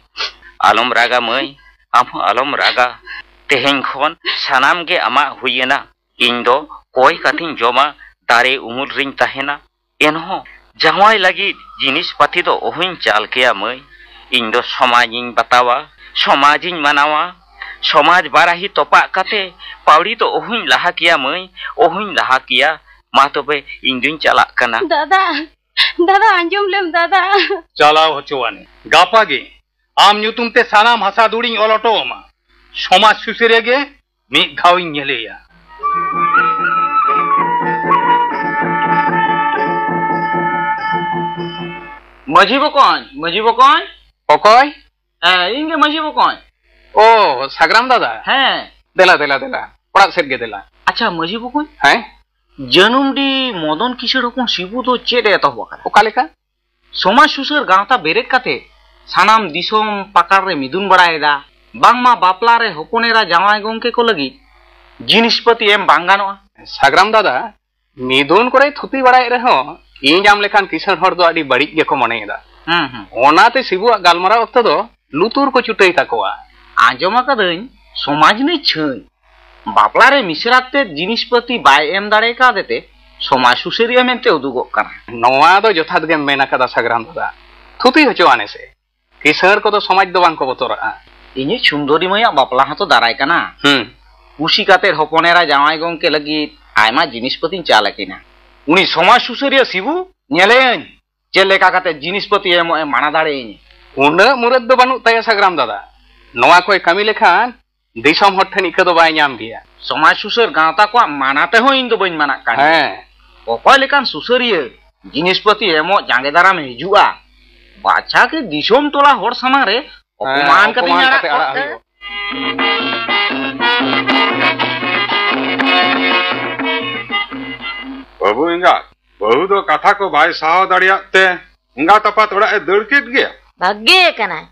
ᱟᱞᱚᱢ ᱨᱟᱜᱟ ᱢᱟᱹᱭ, ᱟᱢ ᱦᱚᱸ ᱟᱞᱚᱢ ᱨᱟᱜᱟ᱾ ᱛᱮᱦᱮᱧ ᱠᱷᱚᱱ ᱥᱟᱱᱟᱢ ᱜᱮ ᱟᱢᱟᱜ ᱦᱩᱭ ᱮᱱᱟ᱾ ᱤᱧ ᱫᱚ ᱠᱚᱭ ᱠᱟᱛᱮᱧ ᱡᱚᱢᱟ, ᱫᱟᱨᱮ ᱩᱢᱩᱞ ᱨᱤᱧ ᱛᱟᱦᱮᱱᱟ᱾ ᱮᱱᱦᱚᱸ ᱡᱟᱶᱟᱭ ᱞᱟᱹᱜᱤᱫ ᱡᱤᱱᱤᱥ ᱯᱟᱹᱛᱤ ᱫᱚ ᱚᱦᱚᱧ ᱪᱟᱞ ᱠᱮᱭᱟ ᱢᱟᱹᱭ᱾ ᱤᱧ ᱫᱚ ᱥᱚᱢᱟᱡᱽ ᱤᱧ ᱵᱟᱛᱟᱣᱟ, ᱥᱚᱢᱟᱡᱽ ᱤᱧ ᱢᱟᱱᱟᱣᱟ᱾ ᱥᱚᱢᱟᱡᱽ ᱵᱟᱨᱟᱦᱤ ᱛᱚᱯᱟᱜ ᱠᱟᱛᱮ ᱯᱟᱹᱣᱲᱤ ᱫᱚ ᱚᱦᱚᱧ ᱞᱟᱦᱟ ᱠᱮᱭᱟ ᱢᱟᱹᱭ, ᱚᱦᱚᱧ ᱞᱟᱦᱟ ᱠᱮᱭᱟ᱾ ᱢᱟ ᱛᱚᱵᱮ ᱤᱧ ᱫᱩᱧ ᱪᱟᱞᱟᱜ ᱠᱟᱱᱟ᱾ ᱫᱟᱫᱟ, ᱫᱟᱫᱟ, ᱟᱸᱡᱚᱢ ᱞᱮᱢ ᱫᱟᱫᱟ᱾ ᱪᱟᱞᱟᱣ ᱦᱚᱪᱚᱣᱟᱱᱤ᱾ ᱜᱟᱯᱟ ᱜᱮ ᱟᱢ ᱧᱩᱛᱩᱢ ᱛᱮ ᱥᱟᱱᱟᱢ ᱦᱟᱥᱟ ᱫᱩᱲᱤᱧ ᱚᱞ ᱦᱚᱴᱚ ᱟᱢᱟ᱾ ᱥᱚᱢᱟᱡᱽ ᱥᱩᱥᱟᱹᱨᱤᱭᱟᱹ ᱜᱮ ᱢᱤᱫ ᱫᱷᱟᱣ ᱤᱧ ᱧᱮᱞᱮᱭᱟ᱾ ᱢᱟᱹᱡᱷᱤ ᱵᱚᱠᱚᱧ, ᱢᱟᱹᱡᱷᱤ ᱵᱚᱠᱚᱧ᱾ ᱚᱠᱚᱭ? ᱦᱮᱸ, ᱤᱧ ᱜᱮ ᱢᱟᱹᱡᱷᱤ ᱵᱚᱠᱚᱧ᱾ ᱚ, ᱥᱟᱜᱽᱨᱟᱢ ᱫᱟᱫᱟ᱾ ᱦᱮᱸ᱾ ᱫᱮᱞᱟ, ᱫᱮᱞᱟ, ᱫᱮᱞᱟ᱾ ᱚᱲᱟᱜ ᱥᱮᱫ ᱜᱮ ᱫᱮᱞᱟ᱾ ᱟᱪᱪᱷᱟ, ᱢᱟᱹᱡᱷᱤ ᱵᱚᱠᱚᱧ᱾ ᱦᱮᱸ? ᱡᱟᱹᱱᱩᱢᱰᱤ ᱢᱚᱫᱚᱱ ᱠᱤᱥᱟᱹᱬ ᱦᱚᱯᱚᱱ ᱥᱤᱵᱩ ᱫᱚ ᱪᱮᱫ ᱮ ᱮᱛᱚᱦᱚᱵ ᱟᱠᱟᱫᱟ? ᱚᱠᱟ ᱞᱮᱠᱟ? ᱥᱚᱢᱟᱡᱽ ᱥᱩᱥᱟᱹᱨ ᱜᱟᱶᱛᱟ ᱵᱮᱨᱮᱫ ᱠᱟᱛᱮ ᱥᱟᱱᱟᱢ ᱫᱤᱥᱚᱢ ᱯᱟᱠᱟᱲ ᱨᱮ ᱢᱤᱫᱩᱱ ᱵᱟᱲᱟᱭᱮᱫᱟ᱾ ᱵᱟᱝᱢᱟ ᱵᱟᱯᱞᱟ ᱨᱮ ᱦᱚᱯᱚᱱ ᱮᱨᱟ ᱡᱟᱶᱟᱭ ᱜᱚᱢᱠᱮ ᱠᱚ ᱞᱟᱹᱜᱤᱫ ᱡᱤᱱᱤᱥ ᱯᱟᱹᱛᱤ ᱮᱢ ᱵᱟᱝ ᱜᱟᱱᱚᱜᱼᱟ᱾ ᱥᱟᱜᱽᱨᱟᱢ ᱫᱟᱫᱟ, ᱢᱤᱫᱩᱱ ᱠᱚᱨᱮ ᱛᱷᱩᱛᱤ ᱵᱟᱲᱟᱭᱮᱫ ᱨᱮᱦᱚᱸ ᱤᱧ ᱟᱢ ᱞᱮᱠᱟᱱ ᱠᱤᱥᱟᱹᱬ ᱦᱚᱲ ᱫᱚ ᱟᱹᱰᱤ ᱵᱟᱹᱲᱤᱡ ᱜᱮᱠᱚ ᱢᱚᱱᱮᱭᱮᱫᱟ᱾ ᱦᱩᱸ, ᱦᱩᱸ᱾ ᱚᱱᱟᱛᱮ ᱥᱤᱵᱩᱣᱟᱜ ᱜᱟᱞᱢᱟᱨᱟᱣ ᱚᱠᱛᱚ ᱫᱚ ᱞᱩᱛᱩᱨ ᱠᱚ ᱪᱩᱴᱟᱹᱭ ᱛᱟᱠᱚᱣᱟ᱾ ᱟᱸᱡᱚᱢ ᱟᱠᱟᱫᱟᱹᱧ ᱥᱚᱢᱟᱡᱽ ᱱᱤ ᱪᱷᱟᱹᱭ᱾ ᱵᱟᱯᱞᱟ ᱨᱮ ᱢᱤᱥᱨᱟᱛ ᱛᱮᱫ ᱡᱤᱱᱤᱥ ᱯᱟᱹᱛᱤ ᱵᱟᱭ ᱮᱢ ᱫᱟᱲᱮ ᱠᱟᱣᱫᱮ ᱛᱮ ᱥᱚᱢᱟᱡᱽ ᱥᱩᱥᱟᱹᱨᱤᱭᱟᱹ ᱢᱮᱱᱛᱮ ᱩᱫᱩᱜᱚᱜ ᱠᱟᱱᱟ᱾ ᱱᱚᱣᱟ ᱫᱚ ᱡᱚᱛᱷᱟᱛ ᱜᱮᱢ ᱢᱮᱱ ᱟᱠᱟᱫᱟ ᱥᱟᱜᱽᱨᱟᱢ ᱫᱟᱫᱟ᱾ ᱛᱷᱩᱛᱤ ᱦᱚᱪᱚᱣᱟᱱᱮ ᱥᱮ᱾ ᱠᱤᱥᱟᱹᱬ ᱠᱚᱫᱚ ᱥᱚᱢᱟᱡᱽ ᱫᱚ ᱵᱟᱝ ᱠᱚ ᱵᱚᱛᱚᱨᱟᱜᱼᱟ᱾ ᱤᱧᱤᱡ ᱥᱩᱱᱫᱚᱨᱤ ᱢᱟᱹᱭᱟᱜ ᱵᱟᱯᱞᱟ ᱦᱚᱸᱛᱚ ᱫᱟᱨᱟᱭ ᱠᱟᱱᱟ᱾ ᱦᱩᱸ᱾ ᱠᱩᱥᱤ ᱠᱟᱛᱮ ᱦᱚᱯᱚᱱ ᱮᱨᱟ ᱡᱟᱶᱟᱭ ᱜᱚᱢᱠᱮ ᱞᱟᱹᱜᱤᱫ ᱟᱭᱢᱟ ᱡᱤᱱᱤᱥ ᱯᱟᱹᱛᱤᱧ ᱪᱟᱞ ᱟᱹᱠᱤᱱᱟ᱾ ᱩᱱᱤ ᱥᱚᱢᱟᱡᱽ ᱥᱩᱥᱟᱹᱨᱤᱭᱟᱹ ᱥᱤᱵᱩ ᱧᱮᱞᱮᱭᱟᱹᱧ ᱪᱮᱫ ᱞᱮᱠᱟ ᱠᱟᱛᱮ ᱡᱤᱱᱤᱥ ᱯᱟᱹᱛᱤ ᱮᱢᱚᱜ ᱮ ᱢᱟᱱᱟ ᱫᱟᱲᱮᱭᱟᱹᱧᱟ᱾ ᱩᱱᱟᱹᱜ ᱢᱩᱨᱟᱹᱫ ᱫᱚ ᱵᱟᱹᱱᱩᱜ ᱛᱟᱭᱟ ᱥᱟᱜᱽᱨᱟᱢ ᱫᱟᱫᱟ᱾ ᱱᱚᱣᱟ ᱠᱚᱭ ᱠᱟᱹᱢᱤ ᱞᱮᱠᱷᱟᱱ ᱫᱤᱥᱚᱢ ᱦᱚᱲ ᱴᱷᱮᱱ ᱤᱠᱟᱹ ᱫᱚ ᱵᱟᱭ ᱧᱟᱢ ᱜᱮᱭᱟ᱾ ᱥᱚᱢᱟᱡᱽ ᱥᱩᱥᱟᱹᱨ ᱜᱟᱶᱛᱟ ᱠᱚᱣᱟᱜ ᱢᱟᱱᱟ ᱛᱮᱦᱚᱸ ᱤᱧ ᱫᱚ ᱵᱟᱹᱧ ᱢᱟᱱᱟᱜ ᱠᱟᱱ ᱜᱮᱭᱟ᱾ ᱦᱮᱸ᱾ ᱚᱠᱚᱭ ᱞᱮᱠᱟᱱ ᱥᱩᱥᱟᱹᱨᱤᱭᱟᱹ ᱡᱤᱱᱤᱥ ᱯᱟᱹᱛᱤ ᱮᱢᱚᱜ ᱡᱟᱸᱜᱮ ᱫᱟᱨᱟᱢ ᱮ ᱦᱤᱡᱩᱜᱼᱟ, ᱵᱟᱪᱷᱟ ᱠᱤ ᱫᱤᱥᱚᱢ ᱴᱚᱞᱟ ᱦᱚᱲ ᱥᱟᱢᱟᱝ ᱨᱮ ᱦᱮᱸ, ᱚᱯᱚᱢᱟᱱ ᱠᱟᱛᱮᱧ ᱚᱯᱚᱢᱟᱱ ᱟᱲᱟᱜ ᱠᱟᱛᱮ ᱠᱚᱜ ᱟᱲᱟᱜ ᱛᱮ? ᱦᱩᱭᱩᱜᱼᱟ᱾ ᱵᱟᱹᱵᱩ ᱮᱸᱜᱟᱛ, ᱵᱟᱹᱦᱩ ᱫᱚ ᱠᱟᱛᱷᱟ ᱠᱚ ᱵᱟᱭ ᱥᱟᱦᱟᱣ ᱫᱟᱲᱮᱭᱟᱜ ᱛᱮ ᱮᱸᱜᱟᱛ ᱟᱯᱟᱛ ᱚᱲᱟᱜ ᱮ ᱫᱟᱹᱲ ᱠᱮᱫ ᱜᱮᱭᱟ᱾ ᱵᱷᱟᱜᱮ ᱠᱟᱱᱟᱭ,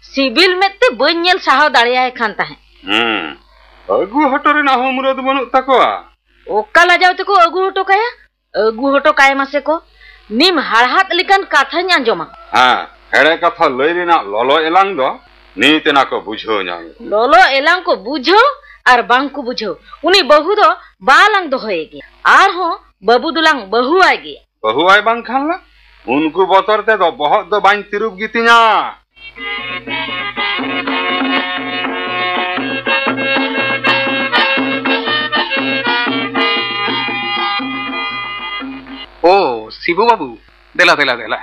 ᱥᱤᱵᱤᱞ ᱢᱮᱫ ᱛᱮ ᱵᱟᱹᱧ ᱧᱮᱞ ᱥᱟᱦᱟᱣ ᱫᱟᱲᱮᱭᱟᱭ ᱠᱟᱱ ᱛᱟᱦᱮᱸᱫ᱾ ᱦᱩᱸ, ᱟᱹᱜᱩ ᱦᱚᱴᱚ ᱨᱮᱱᱟᱜ ᱦᱚᱸ ᱢᱩᱨᱟᱹᱫ ᱵᱟᱹᱱᱩᱜ ᱛᱟᱠᱚᱣᱟ᱾ ᱚᱠᱟ ᱞᱟᱡᱟᱣ ᱛᱮᱠᱚ ᱟᱹᱜᱩ ᱦᱚᱴᱚ ᱠᱟᱭᱟ? ᱟᱹᱜᱩ ᱦᱚᱴᱚ ᱠᱟᱭ ᱢᱟᱥᱮ ᱠᱚ᱾ ᱱᱤᱢ ᱦᱟᱲᱦᱟᱫ ᱞᱮᱠᱟᱱ ᱠᱟᱛᱷᱟᱧ ᱟᱸᱡᱚᱢᱟ᱾ ᱦᱮᱸ, ᱮᱲᱮ ᱠᱟᱛᱷᱟ ᱞᱟᱹᱭ ᱨᱮᱱᱟᱜ ᱞᱚᱞᱚ ᱮᱞᱟᱝ ᱫᱚ ᱱᱤᱛ ᱮᱱᱟ ᱠᱚ ᱵᱩᱡᱷᱟᱹᱣ ᱧᱟᱢ᱾ ᱞᱚᱞᱚ ᱮᱞᱟᱝ ᱠᱚ ᱵᱩᱡᱷᱟᱹᱣ ᱟᱨ ᱵᱟᱝ ᱠᱚ ᱵᱩᱡᱷᱟᱹᱣ, ᱩᱱᱤ ᱵᱟᱹᱦᱩ ᱫᱚ ᱵᱟᱞᱟᱝ ᱫᱚᱦᱚᱭᱮ ᱜᱮᱭᱟ᱾ ᱟᱨᱦᱚᱸ ᱵᱟᱹᱵᱩ ᱫᱚᱞᱟᱝ ᱵᱟᱹᱦᱩᱣᱟᱭ ᱜᱮᱭᱟ᱾ ᱵᱟᱹᱦᱩᱣᱟᱭ ᱵᱟᱝ ᱠᱷᱟᱱ ᱞᱟ? ᱩᱱᱠᱩ ᱵᱚᱛᱚᱨ ᱛᱮᱫᱚ ᱵᱚᱦᱚᱜ ᱫᱚ ᱵᱟᱹᱧ ᱛᱤᱨᱩᱵ ᱜᱮᱛᱤᱧᱟ᱾ ᱳ, ᱥᱤᱵᱩ ᱵᱟᱹᱵᱩ, ᱫᱮᱞᱟ, ᱫᱮᱞᱟ, ᱫᱮᱞᱟ᱾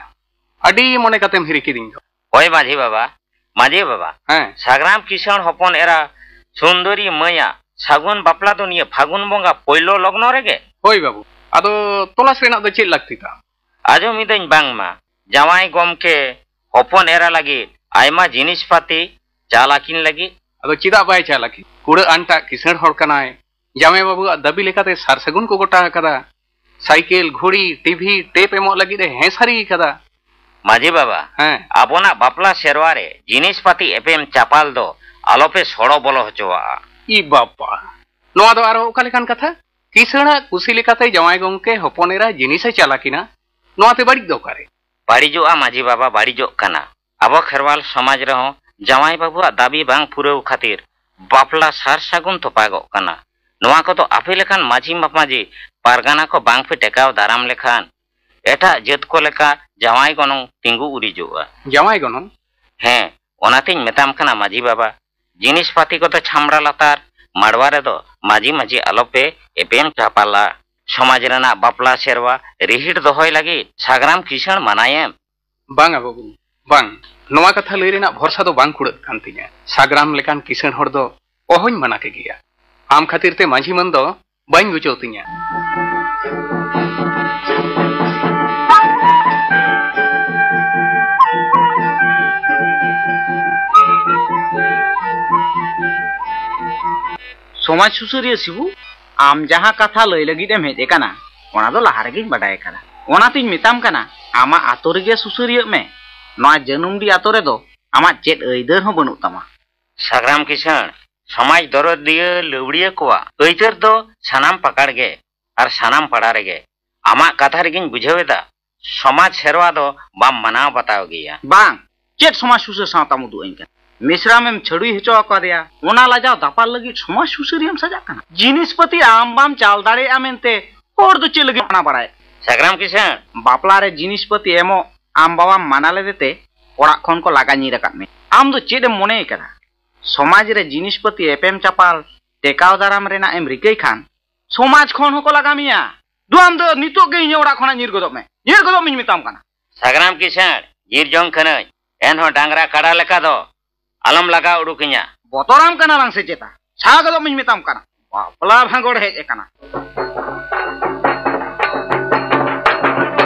ᱟᱹᱰᱤ ᱢᱚᱱᱮ ᱠᱟᱛᱮᱢ ᱦᱤᱨᱤ ᱠᱤᱫᱤᱧ ᱫᱚ᱾ ᱦᱳᱭ ᱢᱟᱹᱡᱷᱤ ᱵᱟᱵᱟ, ᱢᱟᱹᱡᱷᱤ ᱵᱟᱵᱟ᱾ ᱦᱮᱸ᱾ ᱥᱟᱜᱽᱨᱟᱢ ᱠᱤᱥᱟᱹᱬ ᱦᱚᱯᱚᱱ ᱮᱨᱟ ᱥᱩᱱᱫᱚᱨᱤ ᱢᱟᱹᱭᱟᱜ ᱥᱟᱹᱜᱩᱱ ᱵᱟᱯᱞᱟ ᱫᱚ ᱱᱤᱭᱟᱹ ᱯᱷᱟᱹᱜᱩᱱ ᱵᱚᱸᱜᱟ ᱯᱳᱭᱞᱳ ᱞᱚᱜᱽᱱᱚ ᱨᱮᱜᱮ? ᱦᱳᱭ ᱵᱟᱹᱵᱩ, ᱟᱫᱚ ᱛᱚᱞᱟᱥ ᱨᱮᱱᱟᱜ ᱫᱚ ᱪᱮᱫ ᱞᱟᱹᱠᱛᱤ ᱛᱟᱢ? ᱟᱸᱡᱚᱢ ᱤᱫᱟᱹᱧ ᱵᱟᱝᱢᱟ ᱡᱟᱶᱟᱭ ᱜᱚᱢᱠᱮ ᱦᱚᱯᱚᱱ ᱮᱨᱟ ᱞᱟᱹᱜᱤᱫ ᱟᱭᱢᱟ ᱡᱤᱱᱤᱥ ᱯᱟᱹᱛᱤ ᱪᱟᱞ ᱟᱹᱠᱤᱱ ᱞᱟᱹᱜᱤᱫ᱾ ᱟᱫᱚ ᱪᱮᱫᱟᱜ ᱵᱟᱭ ᱪᱟᱞ ᱟᱹᱠᱤᱱ? ᱠᱩᱲᱟᱹ ᱟᱱᱴᱟᱜ ᱠᱤᱥᱟᱹᱬ ᱦᱚᱲ ᱠᱟᱱᱟᱭ᱾ ᱡᱟᱶᱟᱭ ᱵᱟᱹᱵᱩᱣᱟᱜ ᱫᱟᱹᱵᱤ ᱞᱮᱠᱟᱛᱮ ᱥᱟᱨ ᱥᱟᱹᱜᱩᱱ ᱠᱚ ᱜᱚᱴᱟ ᱟᱠᱟᱫᱟ᱾ ᱥᱟᱭᱠᱮᱞ, ᱜᱷᱩᱲᱤ, ᱴᱤᱵᱷᱤ, ᱴᱮᱯ ᱮᱢᱚᱜ ᱞᱟᱹᱜᱤᱫ ᱮ ᱦᱮᱸ ᱥᱟᱹᱨᱤ ᱟᱠᱟᱫᱟ᱾ ᱢᱟᱹᱡᱷᱤ ᱵᱟᱵᱟ, ᱦᱮᱸ᱾ ᱟᱵᱚᱱᱟᱜ ᱵᱟᱯᱞᱟ ᱥᱮᱨᱣᱟ ᱨᱮ ᱡᱤᱱᱤᱥ ᱯᱟᱹᱛᱤ ᱮᱯᱮᱢ ᱪᱟᱯᱟᱞ ᱫᱚ ᱟᱞᱚᱯᱮ ᱥᱚᱲᱚ ᱵᱚᱞᱚ ᱦᱚᱪᱚᱣᱟᱜᱼᱟ᱾ ᱤ ᱵᱟᱵᱟ, ᱱᱚᱣᱟ ᱫᱚ ᱟᱨᱦᱚᱸ ᱚᱠᱟ ᱞᱮᱠᱟᱱ ᱠᱟᱛᱷᱟ? ᱠᱤᱥᱟᱹᱬᱟᱜ ᱠᱩᱥᱤ ᱞᱮᱠᱟᱛᱮ ᱡᱟᱶᱟᱭ ᱜᱚᱢᱠᱮ ᱦᱚᱯᱚᱱ ᱮᱨᱟ ᱡᱤᱱᱤᱥ ᱮ ᱪᱟᱞ ᱟᱹᱠᱤᱱᱟ, ᱱᱚᱣᱟᱛᱮ ᱵᱟᱹᱲᱤᱡ ᱫᱚ ᱚᱠᱟᱨᱮ? ᱵᱟᱹᱲᱤᱡᱚᱜᱼᱟ ᱢᱟᱹᱡᱷᱤ ᱵᱟᱵᱟ, ᱵᱟᱹᱲᱤᱡᱚᱜ ᱠᱟᱱᱟ᱾ ᱟᱵᱚ ᱠᱷᱮᱨᱣᱟᱞ ᱥᱚᱢᱟᱡᱽ ᱨᱮᱦᱚᱸ ᱡᱟᱶᱟᱭ ᱵᱟᱹᱵᱩᱣᱟᱜ ᱫᱟᱹᱵᱤ ᱵᱟᱝ ᱯᱩᱨᱟᱹᱣ ᱠᱷᱟᱹᱛᱤᱨ ᱵᱟᱯᱞᱟ ᱥᱟᱨ ᱥᱟᱹᱜᱩᱱ ᱛᱚᱯᱟᱜᱚᱜ ᱠᱟᱱᱟ᱾ ᱱᱚᱣᱟ ᱠᱚᱫᱚ ᱟᱯᱮ ᱞᱮᱠᱟᱱ ᱢᱟᱹᱡᱷᱤ ᱢᱟᱯᱟᱡᱷᱤ ᱯᱟᱨᱜᱟᱱᱟ ᱠᱚ ᱵᱟᱝ ᱯᱮ ᱴᱮᱠᱟᱣ ᱫᱟᱨᱟᱢ ᱞᱮᱠᱷᱟᱱ ᱮᱴᱟᱜ ᱡᱟᱹᱛ ᱠᱚ ᱞᱮᱠᱟ ᱡᱟᱶᱟᱭ ᱜᱚᱱᱚᱝ ᱛᱤᱸᱜᱩ ᱩᱨᱤᱡᱚᱜᱼᱟ᱾ ᱡᱟᱶᱟᱭ ᱜᱚᱱᱚᱝ? ᱦᱮᱸ, ᱚᱱᱟᱛᱤᱧ ᱢᱮᱛᱟᱢ ᱠᱟᱱᱟ ᱢᱟᱹᱡᱷᱤ ᱵᱟᱵᱟ, ᱡᱤᱱᱤᱥ ᱯᱟᱹᱛᱤ ᱠᱚᱫᱚ ᱪᱷᱟᱢᱲᱟ ᱞᱟᱛᱟᱨ ᱢᱟᱰᱣᱟ ᱨᱮᱫᱚ ᱢᱟᱹᱡᱷᱤ ᱢᱟᱹᱡᱷᱤ ᱟᱞᱚᱯᱮ ᱮᱯᱮᱢ ᱪᱟᱯᱟᱞᱟ᱾ ᱥᱚᱢᱟᱡᱽ ᱨᱮᱱᱟᱜ ᱵᱟᱯᱞᱟ ᱥᱮᱨᱣᱟ ᱨᱤᱦᱤᱴ ᱫᱚᱦᱚᱭ ᱞᱟᱹᱜᱤᱫ ᱥᱟᱜᱽᱨᱟᱢ ᱠᱤᱥᱟᱹᱬ ᱢᱟᱱᱟᱭᱮᱢ᱾ ᱵᱟᱝᱟ ᱵᱟᱹᱵᱩ, ᱵᱟᱝ᱾ ᱱᱚᱣᱟ ᱠᱟᱛᱷᱟ ᱞᱟᱹᱭ ᱨᱮᱱᱟᱜ ᱵᱷᱚᱨᱥᱟ ᱫᱚ ᱵᱟᱝ ᱠᱩᱲᱟᱹᱜ ᱠᱟᱱ ᱛᱤᱧᱟ᱾ ᱥᱟᱜᱽᱨᱟᱢ ᱞᱮᱠᱟᱱ ᱠᱤᱥᱟᱹᱬ ᱦᱚᱲ ᱫᱚ ᱚᱦᱚᱧ ᱢᱟᱱᱟ ᱠᱮ ᱜᱮᱭᱟ᱾ ᱟᱢ ᱠᱷᱟᱹᱛᱤᱨ ᱛᱮ ᱢᱟᱹᱡᱷᱤ ᱢᱟᱹᱱ ᱫᱚ ᱵᱟᱹᱧ ᱜᱩᱪᱟᱹᱣ ᱛᱤᱧᱟ᱾ ᱥᱚᱢᱟᱡᱽ ᱥᱩᱥᱟᱹᱨᱤᱭᱟᱹ ᱥᱤᱵᱩ, ᱟᱢ ᱡᱟᱦᱟᱸ ᱠᱟᱛᱷᱟ ᱞᱟᱹᱭ ᱞᱟᱹᱜᱤᱫ ᱮᱢ ᱦᱮᱡ ᱟᱠᱟᱱᱟ, ᱚᱱᱟ ᱫᱚ ᱞᱟᱦᱟ ᱨᱮᱜᱮᱧ ᱵᱟᱰᱟᱭ ᱟᱠᱟᱫᱟ᱾ ᱚᱱᱟᱛᱤᱧ ᱢᱮᱛᱟᱢ ᱠᱟᱱᱟ, ᱟᱢᱟᱜ ᱟᱛᱳ ᱨᱮᱜᱮ ᱥᱩᱥᱟᱹᱨᱤᱭᱟᱹᱜ ᱢᱮ᱾ ᱱᱚᱣᱟ ᱡᱟᱹᱱᱩᱢᱰᱤ ᱟᱛᱳ ᱨᱮᱫᱚ ᱟᱢᱟᱜ ᱪᱮᱫ ᱟᱹᱭᱫᱟᱹᱨ ᱦᱚᱸ ᱵᱟᱹᱱᱩᱜ ᱛᱟᱢᱟ᱾ ᱥᱟᱜᱽᱨᱟᱢ ᱠᱤᱥᱟᱹᱬ, ᱥᱚᱢᱟᱡᱽ ᱫᱚᱨᱚᱫᱤᱭᱟᱹ ᱞᱟᱹᱣᱲᱤᱭᱟᱹ ᱠᱚᱣᱟᱜ ᱟᱹᱭᱫᱟᱹᱨ ᱫᱚ ᱥᱟᱱᱟᱢ ᱯᱟᱠᱟᱲ ᱜᱮ ᱟᱨ ᱥᱟᱱᱟᱢ ᱯᱟᱲᱟ ᱨᱮᱜᱮ᱾ ᱟᱢᱟᱜ ᱠᱟᱛᱷᱟ ᱨᱮᱜᱮᱧ ᱵᱩᱡᱷᱟᱹᱣ ᱮᱫᱟ, ᱥᱚᱢᱟᱡᱽ ᱥᱮᱨᱣᱟ ᱫᱚ ᱵᱟᱢ ᱢᱟᱱᱟᱣ ᱵᱟᱛᱟᱣ ᱜᱮᱭᱟ᱾ ᱵᱟᱝ, ᱪᱮᱫ ᱥᱚᱢᱟᱡᱽ ᱥᱩᱥᱟᱹᱨ ᱥᱟᱶᱛᱟᱢ ᱩᱫᱩᱜ ᱟᱹᱧ ᱠᱟᱱᱟ? ᱢᱤᱥᱨᱟᱢ ᱮᱢ ᱪᱷᱟᱹᱰᱩᱭ ᱦᱚᱪᱚ ᱟᱠᱟᱫᱮᱭᱟ, ᱚᱱᱟ ᱞᱟᱡᱟᱣ ᱫᱟᱯᱟᱞ ᱞᱟᱹᱜᱤᱫ ᱥᱚᱢᱟᱡᱽ ᱥᱩᱥᱟᱹᱨᱤᱭᱟᱹᱢ ᱥᱟᱡᱟᱜ ᱠᱟᱱᱟ? ᱡᱤᱱᱤᱥ ᱯᱟᱹᱛᱤ ᱟᱢ ᱵᱟᱢ ᱪᱟᱞ ᱫᱟᱲᱮᱭᱟᱜᱼᱟ ᱢᱮᱱᱛᱮ ᱦᱚᱲ ᱫᱚ ᱪᱮᱫ ᱞᱟᱹᱜᱤᱫ ᱢᱟᱱᱟ ᱵᱟᱲᱟᱭᱮᱫ? ᱥᱟᱜᱽᱨᱟᱢ ᱠᱤᱥᱟᱹᱬ, ᱵᱟᱯᱞᱟ ᱨᱮ ᱡᱤᱱᱤᱥ ᱯᱟᱹᱛᱤ ᱮᱢᱚᱜ ᱟᱢ ᱵᱟᱵᱟᱢ ᱢᱟᱱᱟ ᱞᱮᱫᱮᱛᱮ ᱚᱲᱟᱜ ᱠᱷᱚᱱ ᱠᱚ ᱞᱟᱜᱟ ᱧᱤᱨ ᱟᱠᱟᱫ ᱢᱮᱭᱟ᱾ ᱟᱢ ᱫᱚ ᱪᱮᱫ ᱮᱢ ᱢᱚᱱᱮ ᱟᱠᱟᱫᱟ? ᱥᱚᱢᱟᱡᱽ ᱨᱮ ᱡᱤᱱᱤᱥ ᱯᱟᱹᱛᱤ ᱮᱯᱮᱢ ᱪᱟᱯᱟᱞ ᱴᱮᱠᱟᱣ ᱫᱟᱨᱟᱢ ᱨᱮᱱᱟᱜ ᱮᱢ ᱨᱤᱠᱟᱹᱭ ᱠᱷᱟᱱ ᱥᱚᱢᱟᱡᱽ ᱠᱷᱚᱱ ᱦᱚᱸᱠᱚ ᱞᱟᱜᱟ ᱢᱮᱭᱟ᱾ ᱫᱩ, ᱟᱢ ᱫᱚ ᱱᱤᱛᱚᱜ ᱜᱮ ᱤᱧᱟᱹᱜ ᱚᱲᱟᱜ ᱠᱷᱚᱱᱟᱜ ᱧᱤᱨ ᱜᱚᱫᱚᱜ ᱢᱮ, ᱧᱤᱨ ᱜᱚᱫᱚᱜ ᱢᱮᱧ ᱢᱮᱛᱟᱢ ᱠᱟᱱᱟ᱾ ᱥᱟᱜᱽᱨᱟᱢ ᱠᱤᱥᱟᱹᱬ, ᱧᱤᱨ ᱡᱚᱝ ᱠᱷᱟᱹᱱᱟᱹᱧ, ᱮᱱᱦᱚᱸ ᱰᱟᱝᱨᱟ ᱠᱟᱰᱟ ᱞᱮᱠᱟ ᱫᱚ ᱟᱞᱚᱢ ᱞᱟᱜᱟ ᱩᱰᱩᱠᱤᱧᱟ᱾ ᱵᱚᱛᱚᱨᱟᱢ ᱠᱟᱱᱟ ᱞᱟᱝ ᱥᱮ ᱪᱮᱛᱟ? ᱥᱟᱦᱟ ᱜᱚᱫᱚᱜ ᱢᱮᱧ ᱢᱮᱛᱟᱢ ᱠᱟᱱᱟ᱾ ᱵᱟᱯᱞᱟ ᱵᱷᱟᱸᱜᱚᱲ ᱦᱮᱡ ᱟᱠᱟᱱᱟ᱾